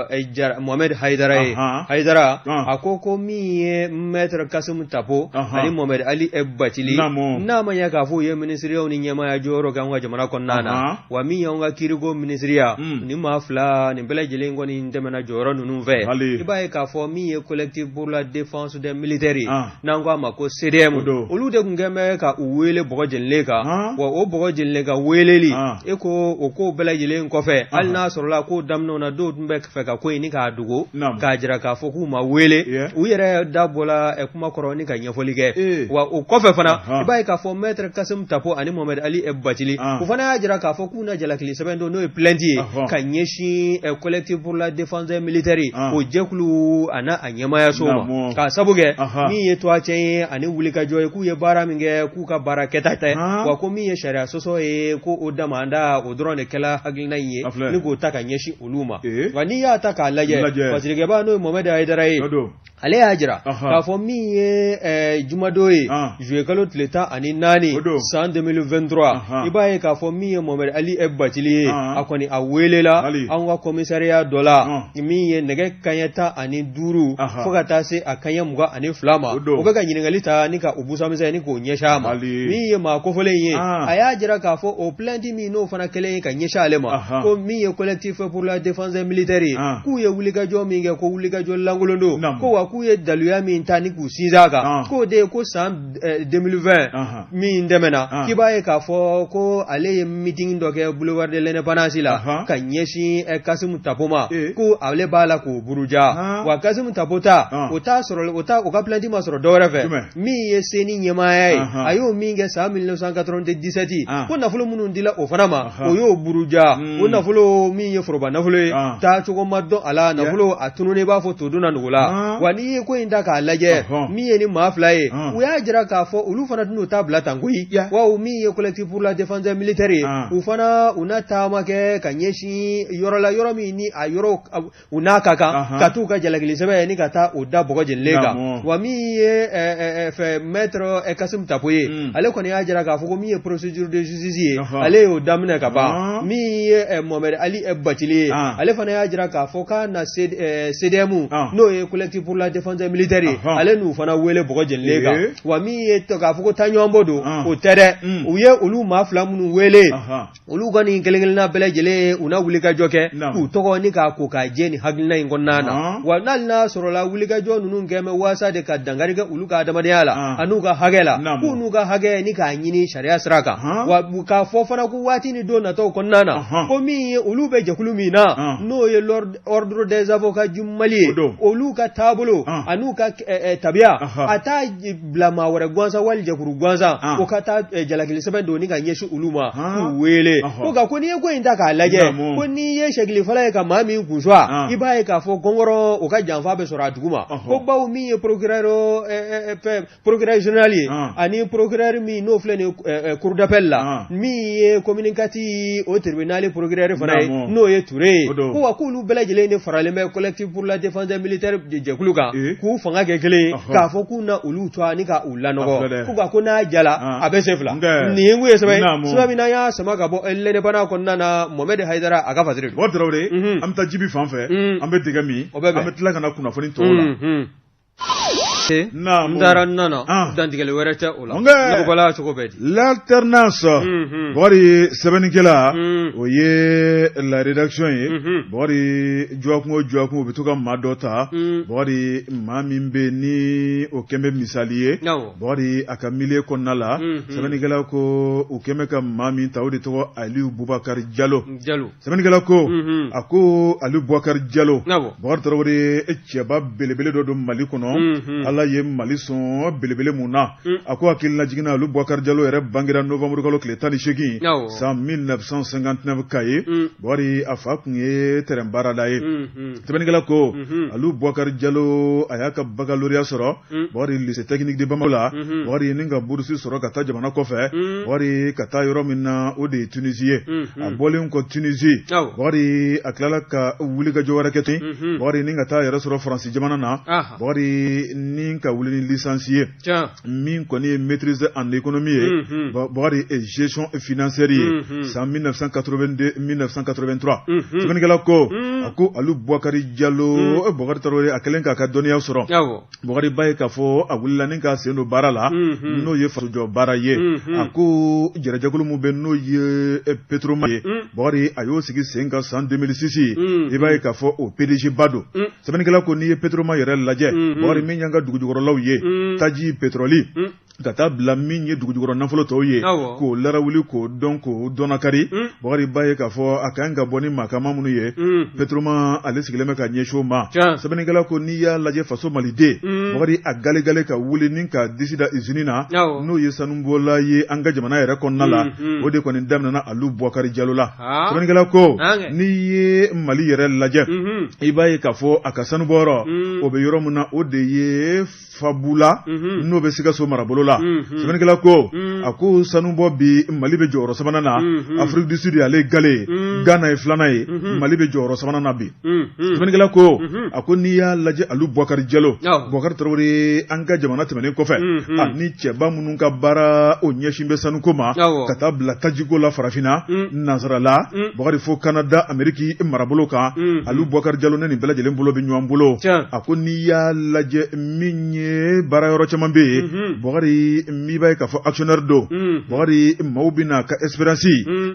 Mohamed Hayidara ye. Hayidara a ko min ye Maître Kassim Tapo ani Mohamed Ali Bathily, n'a ma ɲɛ k'a fɔ u ye minisiriyaw ni ɲɛmaaya jɔyɔrɔ kɛ an ka jamana kɔnɔna na, wa min y'an ka kiiriko minisiriya, ni maa fila nin bɛɛ lajɛlen kɔni tɛmɛna jɔyɔrɔ ninnu fɛ. I b'a ye k'a fɔ min ye Collectif pour la défense des militaires ye, n'an ko a ma ko CDM, olu de tun kɛn bɛ ka u wele bɔgɔ jenilen kan. Wa o bɔgɔ jenilen kan weleli, e ko o ko bɛɛ lajɛlen kɔfɛ, hali n'a sɔrɔla ko daminɛw na dɔw tun bɛ fɛ ka ko in ni k'a dogo, k'a jira k'a fɔ k'u ma wele, u yɛrɛ da bɔla kuma kɔrɔ ni ka ɲɛfɔli kɛ. Wa o kɔfɛ fana, i b'a ye k'a fɔ Maître Kassim Tapo ani Mohamed Ali Bathily, u fana y'a jira k'a fɔ k'u na jalakili sɛbɛn don, n'o ye plainte ye, ka ɲɛsin Collectif pour la défense des militaires, o jɛkulu a n'a ɲɛmaayaso ma, k'a sabu kɛ min ye tɔgɔcɛn ye ani wulikajɔ ye, k'u ye baara min kɛ, k'u ka baara kɛta tɛ, wa ko min ye sariya sɔsɔ ye, ko o damanda o dɔrɔn de kɛla hakilina in ye ni k'o ta ka ɲɛsin olu ma. Wa n'i y'a ta k'a lajɛ, fasirikɛbaa, n'o ye Mohamed Hayidara ye, ale y'a jira k'a fɔ min ye jumadon ye, juillet kalo tile 14 san 2023, i b'a ye k'a fɔ min ye Mohamed Ali Bathily ye, a kɔni a welela an ka commissariat dɔ la, min ye nɛgɛ kanɲɛ 15 fo ka taa se a kanɲɛ 22 ma. O bɛ ka ɲininkali ta ni ka o busamisɛn ni k'o ɲɛsin a ma. Min ye maa kofɔlen ye, a y'a jira k'a fɔ o plainte min n'o fana kɛlen ye ka ɲɛsin ale ma, ko min ye Collectif pour la défense des militaires ye, k'u ye wulikajɔ min kɛ, ko wulikajɔ lankolon don, ko wa k'u ye daluya min ta ni k'u sinsin a kan, k'o de ye ko san 2020 min tɛmɛna, k'i b'a ye k'a fɔ ko ale ye meeting dɔ kɛ boulevard de l'Indépendance la ka ɲɛsin Kassim Tapo ma, ko ale b'a la k'o buruja. Wa Kassim Tapo ta, o t'a sɔrɔ, o ta o ka plainte ma sɔrɔ dɔwɛrɛ fɛ, min ye CENI ɲɛmaaya ye, a y'o min kɛ san 1997, ko nafolo minnu dila o fana ma, o y'o buruja. O nafolo min ye foroba nafolo ye, taacogo ma dɔn a la, nafolo a tununnen i b'a fɔ to donna nugu la. Wa n'i ye ko in ta k'a lajɛ, min ye ni maa fila ye, u y'a jira k'a fɔ olu fana tɛn'u ta bila tan koyi. Wa min ye Collectif pour la défense des militaires ye, u fana u na taama kɛ ka ɲɛsin yɔrɔ la, yɔrɔ min ni a yɔrɔ u n'a ka kan ka t'u ka jalakili sɛbɛn ni ka taa o da bɔgɔ jenilen kan. Wa min ye fɛ Maître Kassim Tapo ye, ale kɔni y'a jira k'a fɔ ko min ye procédure de justice ye, ale y'o daminɛ ka ban. Min ye Mohamed Ali Bathily ye, ale fana y'a jira k'a fɔ k'a na CDM, n'o ye Collectif pour la la défense des militaires ye, ale n'u fana wele bɔgɔ jenilen kan. Wa min ye k'a fɔ ko taaɲɔgɔnbɔ don, o tɛ dɛ. U ye olu maa fila minnu wele, olu kɔni kelen kelenna bɛɛ lajɛlen, u na wulikajɔ kɛ k'u tɔgɔ ni k'a ko k'a jɛ nin hakilina in kɔnɔna na. Wa n'ale n'a sɔrɔla wulikajɔ ninnu kɛ bɛ waasa de ka dankari kɛ olu ka adamadenya la an'u ka hakɛ la, k'u n'u ka hakɛ ni k'a ɲini sariya sira kan. Wa k'a fɔ fana ko waati ni don nataw kɔnɔna na, ko min ye olu bɛ jɛkulu min na, n'o ye ordre des avocats du Mali ye, olu ka taabolo an'u ka tabiya, a t'a bila maa wɛrɛ gansan wali jɛkulu gansan o ka taa jalakili sɛbɛn don ni ka ɲɛsin olu ma k'u wele. Ko nka ko n'i ye ko in ta k'a lajɛ, ko n'i ye sɛgilifala ye ka maa min kun sɔn, i b'a ye k'a fɔ gɔngɔrɔ o ka janfa bɛ sɔrɔ a duguma. Ko bawo min ye procureur fɛn procureur général ye ani procureur min n'o filɛ nin ye cour d'appel la, min ye commune 4 o tribunal procureur fana ye, n'o ye Ture ye, ko wa k'olu bɛɛ lajɛlen de faralen bɛ collectif pour la défense des militaires jɛkulu kan k'u fanga kɛ kelen ye, k'a fɔ k'u na olu to ani ka u lanɔgɔ. Ko nka ko n'a jala a bɛ sen fila. Nin ye kun ye sɛbɛn sɛbɛn min n'an y'a sama ka bɔ L'Indépendant kɔnɔna na, Mohamed Hayidara a ka fasiri don. Tarawele, an bɛ taa Jibi fan fɛ, an bɛ dɛgɛ min, an bɛ tila ka na kunnafoni tɔw la. N taara n nana, dantigɛli wɛrɛ tɛ o la. Nɔgɔbala cogo bɛ di? L'alternance, Bɔkari, sɛbɛnnikɛla o ye la rédaction ye. Bɔkari, dɔgɔkun o dɔgɔkun u bɛ to ka maa dɔ ta, Bɔkari, maa min bɛ ni o kɛn bɛ misali ye, Bɔkari, a ka milieu kɔnɔna la. Sɛbɛnnikɛla ko u kɛn bɛ ka maa min ta, o de tɔgɔ Aliyu Bubakari Jalo. Sɛbɛnnikɛla ko a ko Aliyu Bubakari Jalo, Bɔkari Tarawele, cɛba belebele dɔ don Mali kɔnɔ. Ala ye Mali sɔn belebele mun na? A ko hakililajigin na, Aliyu Bubakari Jalo yɛrɛ bangera novembre kalo tile 18 san 1959 Kaye. Bɔkari, a fa tun ye tɛrɛn baarala ye. Sɛbɛnnikɛla ko Aliyu Bubakari Jalo, a y'a ka baccalauréat sɔrɔ, Bɔkari, lycée technique de Bamako la. Bɔkari, ni ka bourse sɔrɔ ka taa jamana kɔfɛ, Bɔkari, ka taa yɔrɔ min na, o de ye Tunisie ye. A bɔlen kɔ Tunisie, Bɔkari, a tilala ka wulikajɔ wɛrɛ kɛ ten, Bɔkari, ni ka taa yɛrɛ sɔrɔ Faransi jamana na, Bɔkari, ni ka wuli ni licence ye min kɔni ye maîtrise en économie ye, Bɔkari, et gestion financière ye, san 1982 1983. Sɛbɛnnikɛla ko a ko Aliyu Bubakari Jalo, Bɔkari Tarawele, a kɛlen k'a ka dɔnniya sɔrɔ, Bɔkari, b'a ye k'a fɔ a wulila ni k'a sen don baara la, n'o ye fasojɔ baara ye. A ko jɛrɛjɛkulu min bɛ, n'o ye Petroma ye, Bɔkari, a y'o sigi sen kan san 2006. I b'a ye k'a fɔ o PDG ba don. Sɛbɛnnikɛla ko n'i ye Petroma yɛrɛ lajɛ, Bɔkari, min y'an ka dugujukɔrɔlaw ye, taji, pétrole, ka taa bila min ye dugujukɔrɔ nafolo tɔw ye, k'o larawuli, k'o dɔn, k'o dɔnnakari, Bɔkari, b'a ye k'a fɔ a ka kan ka bɔ ni maakama minnu ye, Petroma ale sigilen bɛ ka ɲɛsin o ma. Sɛbɛnnikɛla ko n'i y'a lajɛ, faso maliden, Bɔkari, a galegale ka wuli ni ka disi da usine na, n'o ye sanubɔla ye an ka jamana yɛrɛ kɔnɔna la, o de kɔni daminɛna Aliyu Bubakari Jalo la. Sɛbɛnnikɛla ko n'i ye Mali yɛrɛ lajɛ, i b'a ye k'a fɔ a ka sanubɔyɔrɔ o bɛ yɔrɔ min na, o de ye Fabula, n'o bɛ Sikaso marabolo la. Sɛbɛnnikɛla ko a ko sanubɔ bi, Mali bɛ jɔyɔrɔ sabanan na. Afrique du Sud, ale gale, Ghana ye filanan ye, Mali bɛ jɔyɔrɔ sabanan na bi. Sɛbɛnnikɛla ko a ko n'i y'a lajɛ, Aliyu Bubakari Jalo, Bɔkari Tarawele, an ka jamana tɛmɛnen kɔfɛ, ani cɛba minnu ka baara o ɲɛsin bɛ sanuko ma ka taa bila tajiko la farafinna, nansarala, Bɔkari, fo Canada, Ameriki marabolo kan, Aliyu Bubakari Jalo ne nin bɛɛ lajɛlen bolo bɛ ɲɔgɔn bolo. A ko n'i y'a lajɛ, min ye baara yɔrɔ caman bɛ yen, Bɔkari, min b'a ye k'a fɔ actionnaire don, Bɔkari, maaw bɛna a ka expérience,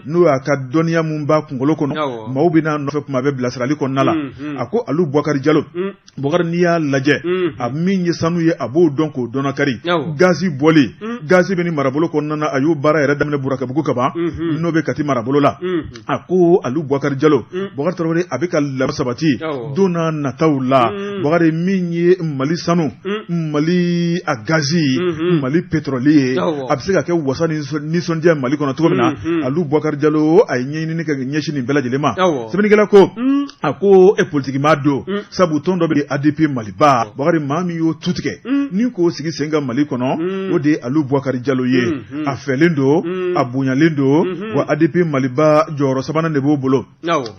n'o y'a ka dɔnniya min b'a kunkolo kɔnɔ, maaw bɛna nɔfɛ kuma bɛɛ bilasirali kɔnɔna la. A ko Aliyu Bubakari Jalo, Bɔkari, n'i y'a lajɛ, a min ye sanu ye, a b'o dɔn k'o dɔnnakari. Gazi bɔli, gazi bɛ nin marabolo kɔnɔna na, a y'o baara yɛrɛ daminɛ Burakabugu kaban, n'o bɛ Kati marabolo la. A ko Aliyu Bubakari Jalo, Bɔkari Tarawele, a bɛ ka labɛn sabati don n'a nataw la, Bɔkari, min ye Mali sanu, Mali a gazi, Mali pétrole ye, a bɛ se ka kɛ wasa ni nisɔndiya Mali kɔnɔ cogo min na. Aliyu Bubakari Jalo, a ye ɲɛɲinini kɛ ɲɛsin nin bɛɛ lajɛlen ma. Sɛbɛnnikɛla ko a ko e politikimaa don, sabu tɔn dɔ bɛ ADP Maliba, Bɔkari, maa min y'o tu tigɛ ni k'o sigi sen kan Mali kɔnɔ, o de ye Aliyu Bubakari Jalo ye. A fɛlen don, a bonyalen don, wa ADP Maliba jɔyɔrɔ sabanan de b'o bolo.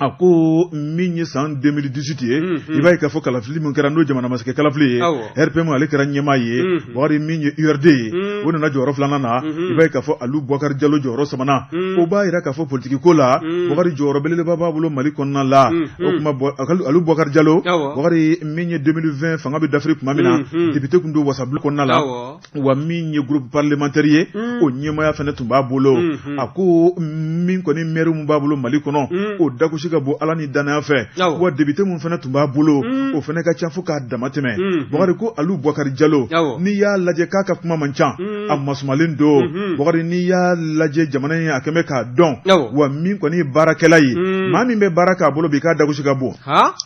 A ko min ye san 2018 ye, i b'a ye k'a fɔ kalafili min kɛra, n'o jamana masakɛ kalafili ye, RPM ale kɛra ɲɛmaa ye, Bɔkari, min ye URD ye. ye, o nana jɔyɔrɔ filanan na. I b'a ye k'a fɔ Alu Bubakari Jalo jɔyɔrɔ sabanan. O b'a jira k'a fɔ politiki ko la, Bubakari jɔyɔrɔ belebeleba b'a bolo Mali kɔnɔna la. O tuma Alu Bubakari Jalo, Bubakari min ye 2020 fanga bɛ dafiri tuma min na, député tun don wasabulon kɔnɔna la. Wa min ye groupe parlementaire ye, o ɲɛmaaya fana tun b'a bolo. A ko min kɔni maire min b'a bolo Mali kɔnɔ, o dagosi ka bon Ala ni danaya fɛ. Wa député min fana tun b'a bolo, o fana ka ca fo k'a dama tɛmɛ. Bubakari ko Alu Bubakari Jalo, n'i y'a lajɛ k'a ka kuma man ca, a masumalen don. Bubakari, n'i y'a lajɛ jamana in a kɛlen bɛ k'a dɔn. Wa min kɔni ye baarakɛla ye, maa min bɛ baara k'a bolo bi, k'a dagosi ka bon.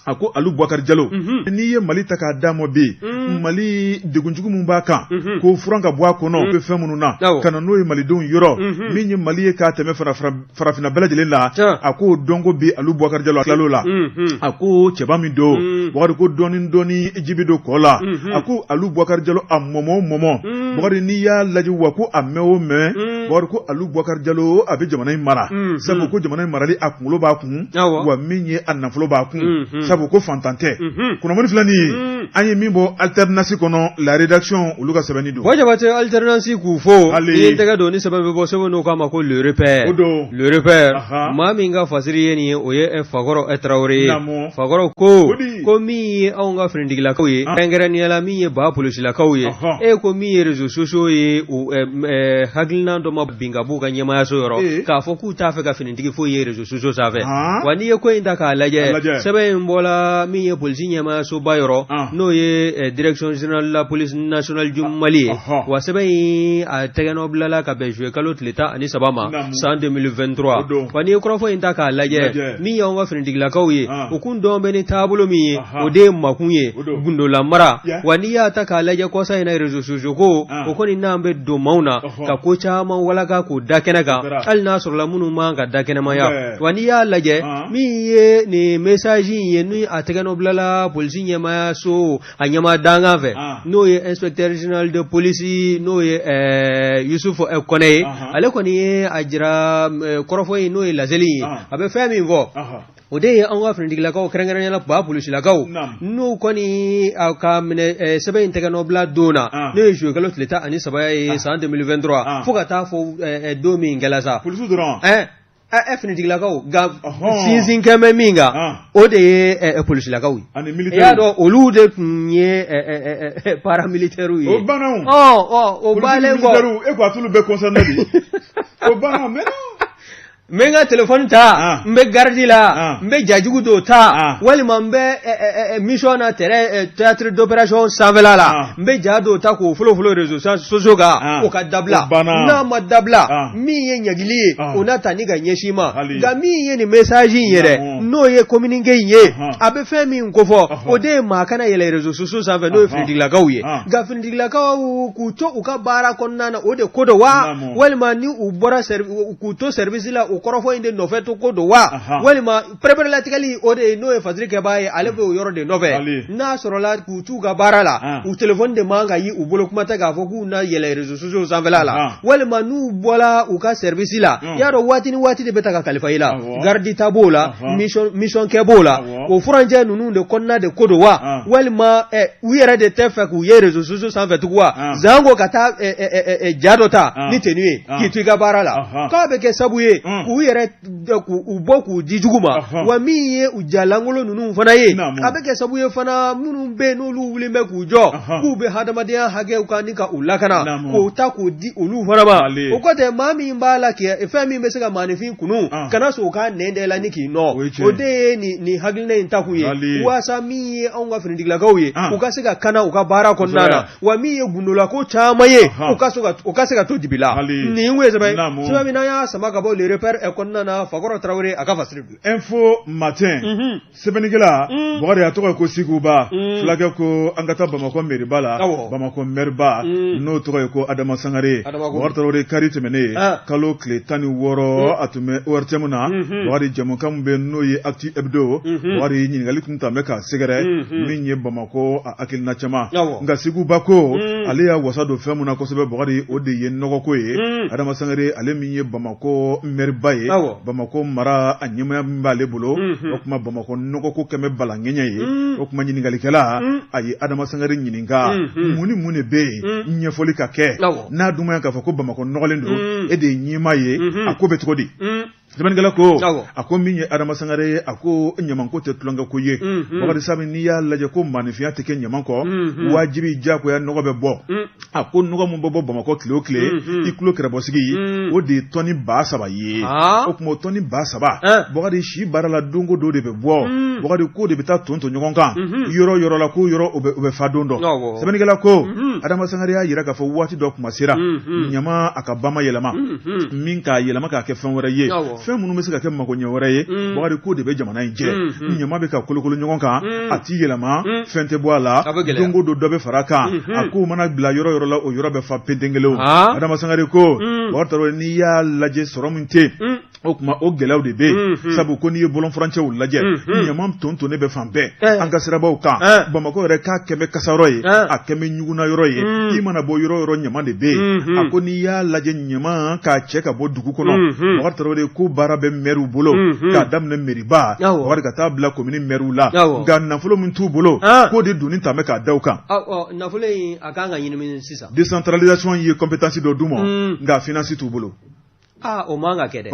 A ko Alu Bubakari Jalo, n'i ye Mali ta k'a d'a ma bi, Mali degunjugu min b'a kan, k'o furan ka bɔ a kɔnɔ, bɛ fɛn minnu na ka na n'o ye malidenw yɔrɔ, min ye Mali ye k'a tɛmɛ farafinna bɛɛ lajɛlen la, a k'o dɔnko bi Alu Bubakari Jalo a tilal'o la. A ko cɛba min don, Bubakari ko dɔɔni dɔɔni ji bɛ don kɔ la. A ko Alu Bubakari Jalo a mɔmɔ o mɔmɔ, Bubakari n'i y'a lajɛ, wa ko a mɛn o mɛn, Bubakari ko Alu Bubakari Jalo a bɛ jamana in mara, sabu ko jamana in marali a kunkolo b'a kun, wa min ye a nafolo b'a kun, sabu ko fantan tɛ. Kunnafoni filɛ nin ye, an ye min bɔ Alternance kɔnɔ, la rédaction, olu ka sɛbɛnni don. Buwa Jabate, Alternance k'u fo. N'i ye tɛgɛ don ni sɛbɛn bɛ bɔ, sɛbɛn n'o k'a ma ko Le Repère. O don. Le Repère, maa min ka fasiri ye nin ye, o ye Fakɔrɔ Tarawele ye. Fakɔrɔ ko ko min ye anw ka finitigilakaw ye, kɛrɛnkɛrɛnnenya la min ye ba polisilakaw ye, e ko min ye réseaux sociaux ye, hakilina dɔ ma bin ka b'u ka ɲɛmaayaso yɔrɔ k'a fɔ k'u t'a fɛ ka finitigi foyi ye réseaux sociaux sanfɛ. Wa n'i ye ko in ta k'a lajɛ, sɛbɛn in bɔla min ye polisi ɲɛmaayasoba yɔrɔ, n'o ye direction générale de la police nationale du Mali ye. Wa sɛbɛn in a tɛgɛnɔ bilala ka bɛn juillet kalo tile 13 ma san 2023. Wa n'i ye kɔrɔfɔ in ta k'a lajɛ, min y'anw ka finitigilakaw ye, u kun dɔn bɛ ni taabolo min ye, o de ye makun ye, gundolamara. Wa n'i y'a ta k'a lajɛ kɔsa in na, réseaux sociaux ko o kɔni n'an bɛ don maaw na ka ko caman walaka k'o da kɛnɛ kan, hali n'a sɔrɔla minnu man ka da kɛnɛmaya. Wa n'i y'a lajɛ, min ye nin message in ye, ni a tɛgɛnɔ bilala polisi ɲɛmaayaso a ɲɛmaa dankan fɛ, n'o ye inspecteur général de police, n'o ye Yusuf Kɔnɛ ye, ale kɔni ye a jira kɔrɔfɔ in, n'o ye laseli ye, a bɛ fɛn min fɔ, o de ye anw ka finitigilakaw, kɛrɛnkɛrɛnnenya la ba polisilakaw, n'u kɔni ka minɛ sɛbɛn in tɛgɛnɔbila don na, n'o ye juillet kalo tile 13 ye san 2023, fo ka taa fɔ don min kɛla sa. Polisiw dɔrɔn? Finitigilakaw, nka sinsin kɛ bɛ min kan, o de ye polisilakaw ye. I y'a dɔn olu de tun ye paramilitaires ye. O banna. O bannen kɔ, e ko a t'olu bɛɛ concerné bi. O banna mais N bɛ n ka téléphone ta, n bɛ garde la, n bɛ jajugu dɔw ta, walima n bɛ mission na terrain, théâtre d'opération sanfɛla la, n bɛ ja dɔw ta k'o folofolo réseaux sociaux kan, o ka dabila. N'a ma dabila, min ye ɲangili ye, o na ta ni ka ɲɛsin ma. Nka min ye nin message in ye dɛ, n'o ye communiqué in ye, a bɛ fɛn min kofɔ, o de ye maa kana yɛlɛ réseaux sociaux sanfɛ, n'o ye finitigilakaw ye. Nka finitigilakaw k'u to u ka baara kɔnɔna na, o de ko don wa? Walima ni u bɔra k'u to service la, o kɔrɔfɔ in de nɔfɛ to ko don wa? Walima pɛrɛpɛrɛlatigɛli, o de ye n'o ye fasiri kɛbaa ye, ale bɛ o yɔrɔ de nɔfɛ. N'a sɔrɔla k'u t'u ka baara la, u téléphone de man ka ye u bolo, kuma tɛ k'a fɔ k'u na yɛlɛ réseaux sociaux sanfɛla la. Walima n'u bɔla u ka service la, i y'a dɔn waati ni waati de bɛ ta ka kalifa i la, garde ta b'o la, mission kɛ b'o la, o furancɛ ninnu de kɔnɔna de ko don wa? Walima u yɛrɛ de tɛ fɛ k'u ye réseaux sociaux sanfɛ tugun wa? Zanko ka taa ja dɔ ta ni tenue ye k'i to i ka baara la, k'a bɛ kɛ sabu ye k'u yɛrɛ k'u bɔ k'u di jugu ma. Wa min ye u ja lankolon ninnu fana ye, a bɛ kɛ sabu ye fana, minnu bɛ yen n'olu wulilen bɛ k'u jɔ k'u bɛ hadamadenya hakɛw kan ni ka u lakana, k'o ta k'o di olu fana ma. O kɔ tɛ, maa min b'a la kɛ fɛn min bɛ se ka maaninfin kunu, kana sɔn o k'a nɛn da i la ni k'i nɔ. O de ye nin hakilina in takun ye, waasa min ye anw ka finitigilakaw ye, u ka se ka kana u ka baara kɔnɔna na, wa min ye gundolako caman ye, u ka se ka to dibi la. Nin ye sɛbɛn sɛbɛn min n'an y'a sama ka bɔ Le Repère kɔnɔna na, Fakɔrɔ Tarawele a ka fasiri don. Info Matin, sɛbɛnnikɛla Bukari, a tɔgɔ ye ko Siguba. Fulakɛ ko an ka taa Bamakɔ mɛriba la, Bamakɔ mɛriba n'o tɔgɔ ye ko Adama Sangare. Bukari Tarawele, kari tɛmɛnen kalo tile 16, a tun bɛ ORTM na. Bukari, jɛmukan min bɛ n'o ye Actu Hebdo, Bukari, ɲininkali tun tun bɛ k'a sɛgɛrɛ min ye Bamakɔ a hakilina caman. Nka Siguba ko Ale y'a wasa don fɛn min na kosɛbɛ, Bukari, o de ye nɔgɔko ye. Adama Sangare, ale min ye Bamakɔ mɛriba ye, Bamakɔ mara a ɲɛmaaya min b'ale bolo, o tuma Bamakɔ nɔgɔko kɛmɛ balaŋɛɲɛ ye. O tuma ɲininkalikɛla a ye Adama Sangare ɲininka, mun ni mun de bɛ yen, ɲɛfɔli ka kɛ n'a dun ma k'a fɔ ko Bamakɔ nɔgɔlen don, e de ye ɲɛmaa ye, a ko bɛ cogo di? Sɛbɛnnikɛla ko, a ko min ye Adama Sangare ye, a ko ɲamanko tɛ tulonkɛ ko ye, Bakari Sabi. N'i y'a lajɛ ko maaninfinya tɛ kɛ ɲaman kɔ, wajibi diyagoya nɔgɔ bɛ bɔ. A ko nɔgɔ min bɛ bɔ Bamakɔ tile o tile, i tulo kɛrɛbɔsigi, o de ye tɔni 3000 ye. O tuma o tɔni 3000, Bakari, si baara la don o don de bɛ bɔ. Bakari, ko de bɛ taa ton ton ɲɔgɔn kan yɔrɔ yɔrɔ la, ko yɔrɔ o bɛ fa don dɔ. Sɛbɛnnikɛla ko Adama Sangare y'a jira k'a fɔ waati dɔ kuma sera ɲama a ka ba yɛlɛma, min k'a yɛlɛma k'a kɛ fɛn wɛrɛ ye, fɛn minnu bɛ se ka kɛ magoɲɛ wɛrɛ ye. Bakari, ko de bɛ jamana in jɛ, ɲama bɛ ka kolokolo ɲɔgɔn kan, a t'i yɛlɛma, fɛn tɛ bɔ a la, don o don dɔ bɛ fara a kan. A ko mana bila yɔrɔ yɔrɔ la, o yɔrɔ bɛ fa pentenkelen. Adama Sangare ko, Bakari Tarawele, n'i y'a lajɛ sɔrɔ min tɛ yen, o tuma o gɛlɛyaw de bɛ yen, sabu ko n'i ye bɔlɔn furancɛw lajɛ, ɲama ton tonnen bɛ fan bɛɛ an ka sirabaw kan. Bamakɔ yɛrɛ k'a kɛmɛ kasayɔrɔ ye, a kɛmɛ ɲugunna yɔrɔ ye, i mana bɔ yɔrɔ yɔrɔ, ɲama de bɛ yen. A ko n'i y'a lajɛ ɲama k'a cɛ ka bɔ dugu kɔnɔ, Bakari Tarawele, ko baara bɛ mɛriw bolo, k'a daminɛ mɛriba, Bakari, ka taa bila komini mɛriw la, nka nafolo min t'u bolo, k'o de doni ta bɛ k'a da u kan. Nafolo in a kan ka ɲini sisan. Décentralisation ye compétence dɔ d'u ma, nka finance t'u bolo. Aa, o man ka kɛ dɛ.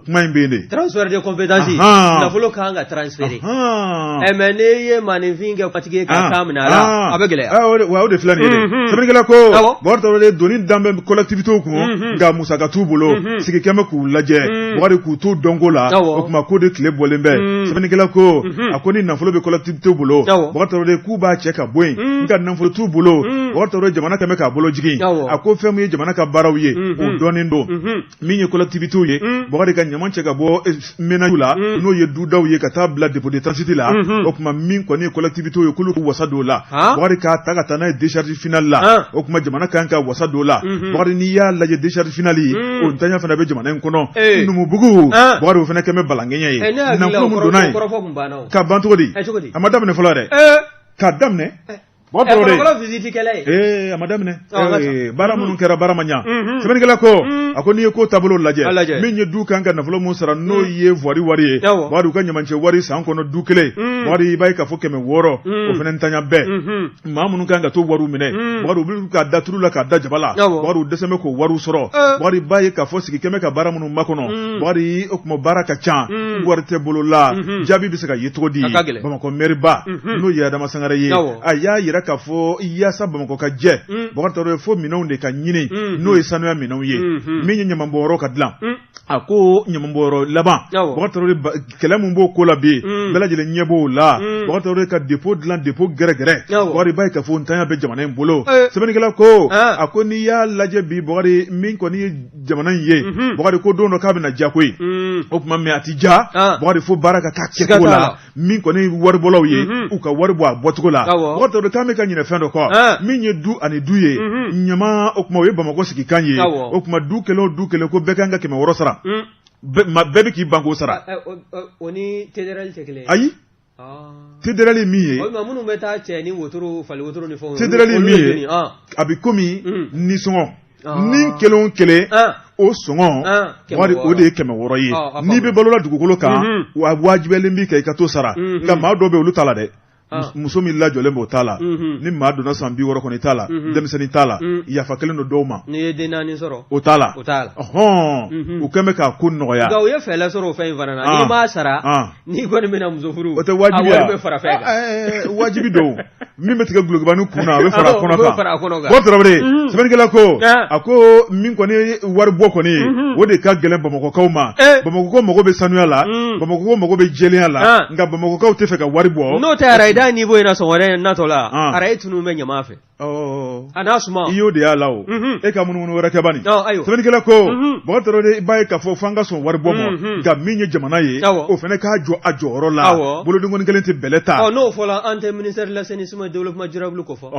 Kuma in bɛ yen de. Transfert de compétence, nafolo kan ka transférer. Ɛ, mais n'e ye maaninfin kɛ patigi ye ka kan minɛ a la, a bɛ gɛlɛya. Wa o de filɛ nin ye dɛ. Sɛbɛnnikɛla ko Bakari Tarawele, doni dan bɛ collectivités kun, nka musaka t'u bolo, sigi kɛn bɛ k'u lajɛ, Bakari, k'u t'u dɔnko la. O tuma ko de tile bɔlen bɛ. Sɛbɛnnikɛla ko, a ko ni nafolo bɛ collectivités bolo, Bakari Tarawele, k'u b'a cɛ ka bɔ yen, nka nafolo t'u bolo. Bakari Tarawele, jamana kɛn bɛ k'a bolo jigin. A ko fɛn min ye jamana ka baaraw ye, o dɔnnen don. Min ye collectivités ye, Bakari, ka ɲaman cɛ ka bɔ ménage la, n'o ye dudaw ye, ka taa bila dépôt de transit la. O tuma min kɔni ye collectivités ye, k'olu wasa don o la, Bakari, k'a ta ka taa n'a ye décharge finale la. O tuma jamana kan ka wasa don o la. Bakari, n'i y'a lajɛ décharge finale, o ntanya fana bɛ jamana in kɔnɔ. Numubugu, Bakari, o fana kɛn bɛ balankɛɲɛ ye. Nafolo min donna yen ka ban cogo di? A ma daminɛ fɔlɔ dɛ, k'a daminɛ. Ee a ma daminɛ. Baara minnu kɛra, baara ma ɲa. Sɛbɛnnikɛla ko, a ko n'i ye ko taabolo lajɛ, min ye du kan ka nafolo min sara, n'o ye voirie wari ye, Bakari, u ka ɲamancɛ wari san kɔnɔ du kelen, Bakari, i b'a ye k'a fɔ 600, o fana ntanya bɛɛ. Maa minnu kan ka t'o wariw minɛ, Bakari, u bɛ k'a da tulu la, k'a da jaba la. Bakari, u dɛsɛ bɛ k'o wariw sɔrɔ. Bakari, i b'a ye k'a fɔ sigi kɛmɛ ka baara minnu makɔnɔ, Bakari, o tuma baara ka ca, wari tɛ bolo la, jaabi bɛ se ka ye cogo di? Bamakɔ mɛriba, n'o ye Adama Sangare ye, a y'a jira k'a fɔ yaasa Bamakɔ ka jɛ, Bakari Tarawele, fo minɛnw de ka ɲini, n'o ye sanuya minɛnw ye. Min ye ɲamanbɔnyɔrɔ ka dilan, a ko ɲamanbɔnyɔrɔ laban, Bakari Tarawele, kɛlɛ min b'o ko la bi, bɛɛ lajɛlen ɲɛ b'o la. Bakari Tarawele, ka dépôt dilan, dépôt gɛrɛgɛrɛ, Bakari, i b'a ye k'a fɔ ntanya bɛ jamana in bolo. Sɛbɛnnikɛla ko, a ko n'i y'a lajɛ bi, Bakari, min kɔni ye jamana in ye, Bakari, ko don dɔ k'a bɛna diya koyi. O tuma mais a ti ja, Bakari, fo baara ka k'a kɛcogo la. Min kɔni waribɔlaw ye, u ka wari bɔ a bɔcogo la. Bakari Tarawele, k'an bɛ ka ɲinɛ fɛn dɔ kɔ, min ye du ani du ye ɲama. O tuma o ye Bamakɔ sigikan ye. O tuma du kelen o du kelen, ko bɛɛ kan ka 600 sara. Bɛɛ bɛ k'i ban k'o sara. O ni TDRL tɛ kelen ye? Ayi, TDRL min ye, o minnu bɛ taa cɛ ni wotoro, fali wotoro ni fɛnw. TDRL min ye, a bɛ komi nisɔngɔ ni kelen o kelen, o sɔngɔ, Bakari, o de ye 600 ye. N'i bɛ balola dugukolo kan, wa wajibiyalen b'i kan i ka t'o sara. Nka maa dɔw bɛ, olu t'a la dɛ. Muso min lajɔlen b'o t'a la, ni maa donna san 60 kɔnɔ, i t'a la, denmisɛnnin t'a la, yafa kɛlen don dɔw ma. N'i ye den naani sɔrɔ, o t'a la. O t'a la. Ɔhɔn, u kɛlen bɛ k'a ko nɔgɔya. Nka u ye fɛɛrɛ sɔrɔ o fɛn in fana na. N'i m'a sara, n'i kɔni bɛna muso furu, o tɛ wajibi ye, a wari bɛ fara fɛn kan. Wajibi don min bɛ tigɛ dulokibanin kun na, a bɛ fara a kɔnɔ kan. Bɔ Tarawele, sɛbɛnnikɛla ko, a ko min kɔni ye wari bɔ kɔni ye, o de ka gɛlɛn Bamakɔkaw ma. Bamakɔkaw mago bɛ sanuya la, Bamakɔkaw mago bɛ jɛlenya la, nka Bamakɔkaw tɛ fɛ ka wari bɔ. N'o tɛ, arayida niveau in na, sɔgɔmada in natɔ la, arayi tunun bɛ ɲama fɛ. A n'a suma. I y'o de y'a la o. E ka munumunu wɛrɛ kɛ bani. Sɛbɛnnikɛla ko, Bakari Tarawele, i b'a ye k'a fɔ f'an ka sɔn wari bɔ ma, nka min ye jamana ye, o fana k'a jɔ a jɔyɔrɔ la. Bolodenkɔni kelen tɛ bɛlɛ ta. N'o fɔla, an tɛ ministère de l'assainissement et développement durable ko fɔ.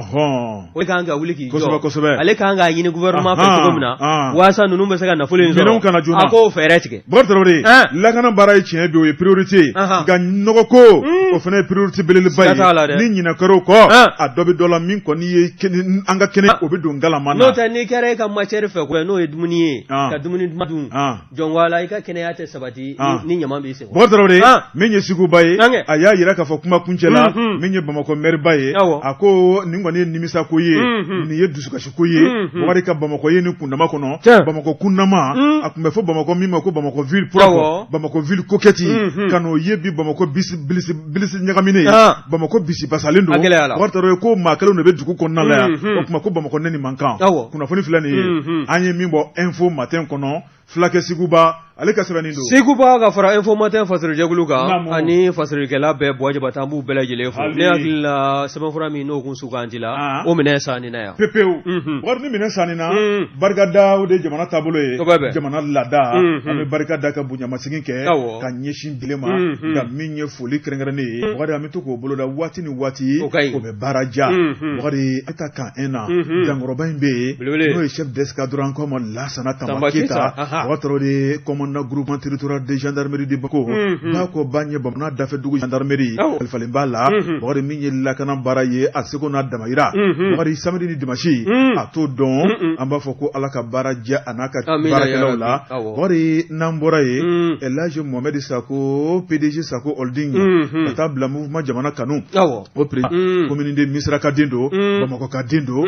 O de kan ka wuli k'i jɔ. Kosɛbɛ kosɛbɛ. Ale kan k'a ɲini gouvernement fɛ cogo min na, waasa ninnu bɛ se ka nafolo in sɔrɔ. Minɛnw ka na joona. A k'o fɛɛrɛ tigɛ. Bakari Tarawele, lakana baara ye tiɲɛ don, o ye priorité ye, nka nɔgɔko, o fana ye priorité belebeleba ye. Ni ɲinɛ kɛra o kɔ, a dɔ bɛ dɔ la. Min kɔni ye an an ka kɛnɛ o bɛ don galama na. N'o tɛ, n'i kɛra e ka matière fɛ ko n'o ye dumuni ye, ka dumuni duman dun, jɔn ko Ala, i ka kɛnɛya tɛ sabati ni ɲama b'i sen. Bɔkari Tarawele, min ye Seguba ye, a y'a jira k'a fɔ kuma kuncɛ la, min ye Bamakɔ mɛriba ye, a ko nin kɔni ye nimisako ye, nin ye dusukasiko ye. Bɔkari, ka Bamakɔ ye nin kundama kɔnɔ, Bamakɔ kundama, a tun bɛ fɔ Bamakɔ min ma ko Bamakɔ ville propre, Bamakɔ ville coquette, ka n'o ye bi Bamakɔ bisi bilisi ɲagaminen ye, Bamakɔ bisi basalen don. Bɔkari Tarawele ko maa kelen de bɛ dugu kɔnɔna la yan, o tuma ko Bamakɔ neni man kan. Kunnafoni filɛ nin ye, an ye min bɔ Info Matin kɔnɔ, fulakɛ Seguba, ale ka sɛbɛnni don. Seguba ka fara Info Matin fasirujɛkulu kan ani fasirikɛla bɛɛ, Buwa Jabate, an b'u bɛɛ lajɛlen fo. Ne hakili la, sɛbɛnfura min n'o kun sugandila, o minɛ sanni na yan. Pepewu, wari ni minɛ sanni na, barika da, o de ye jamana taabolo ye, jamana laada. An bɛ barika da ka bonyamasegin kɛ ka ɲɛsin bile ma, nka min ye foli kɛrɛnkɛrɛnnen ye, Bukari, an bɛ to k'o boloda waati ni waati, o bɛ baara diya. Bukari, e ta kan e na jankɔrɔba in bɛ yen, n'o ye chef d'escadron kɔmɔ Lasana Tamba Keyita, Bukari Tarawele, commandant groupement territorial de gendarmerie de Bamako, ba ko ba ɲɛ bamanan dafɛ dugu gendarmerie kalifalen b'a la. Bukari, min ye lakana baara ye, a seko n'a damayira, Bukari, samedi ni dimanche a t'o dɔn. An b'a fɔ ko Ala ka baara diya a n'a ka baarakɛlaw la. Bukari, n'an bɔra yen, Elhaji Mohamed Sako, PDG Sako Holding, ka taa bila mouvement Jamana Kanu, o président, commune de Misira ka den don, Bamakɔ ka den don.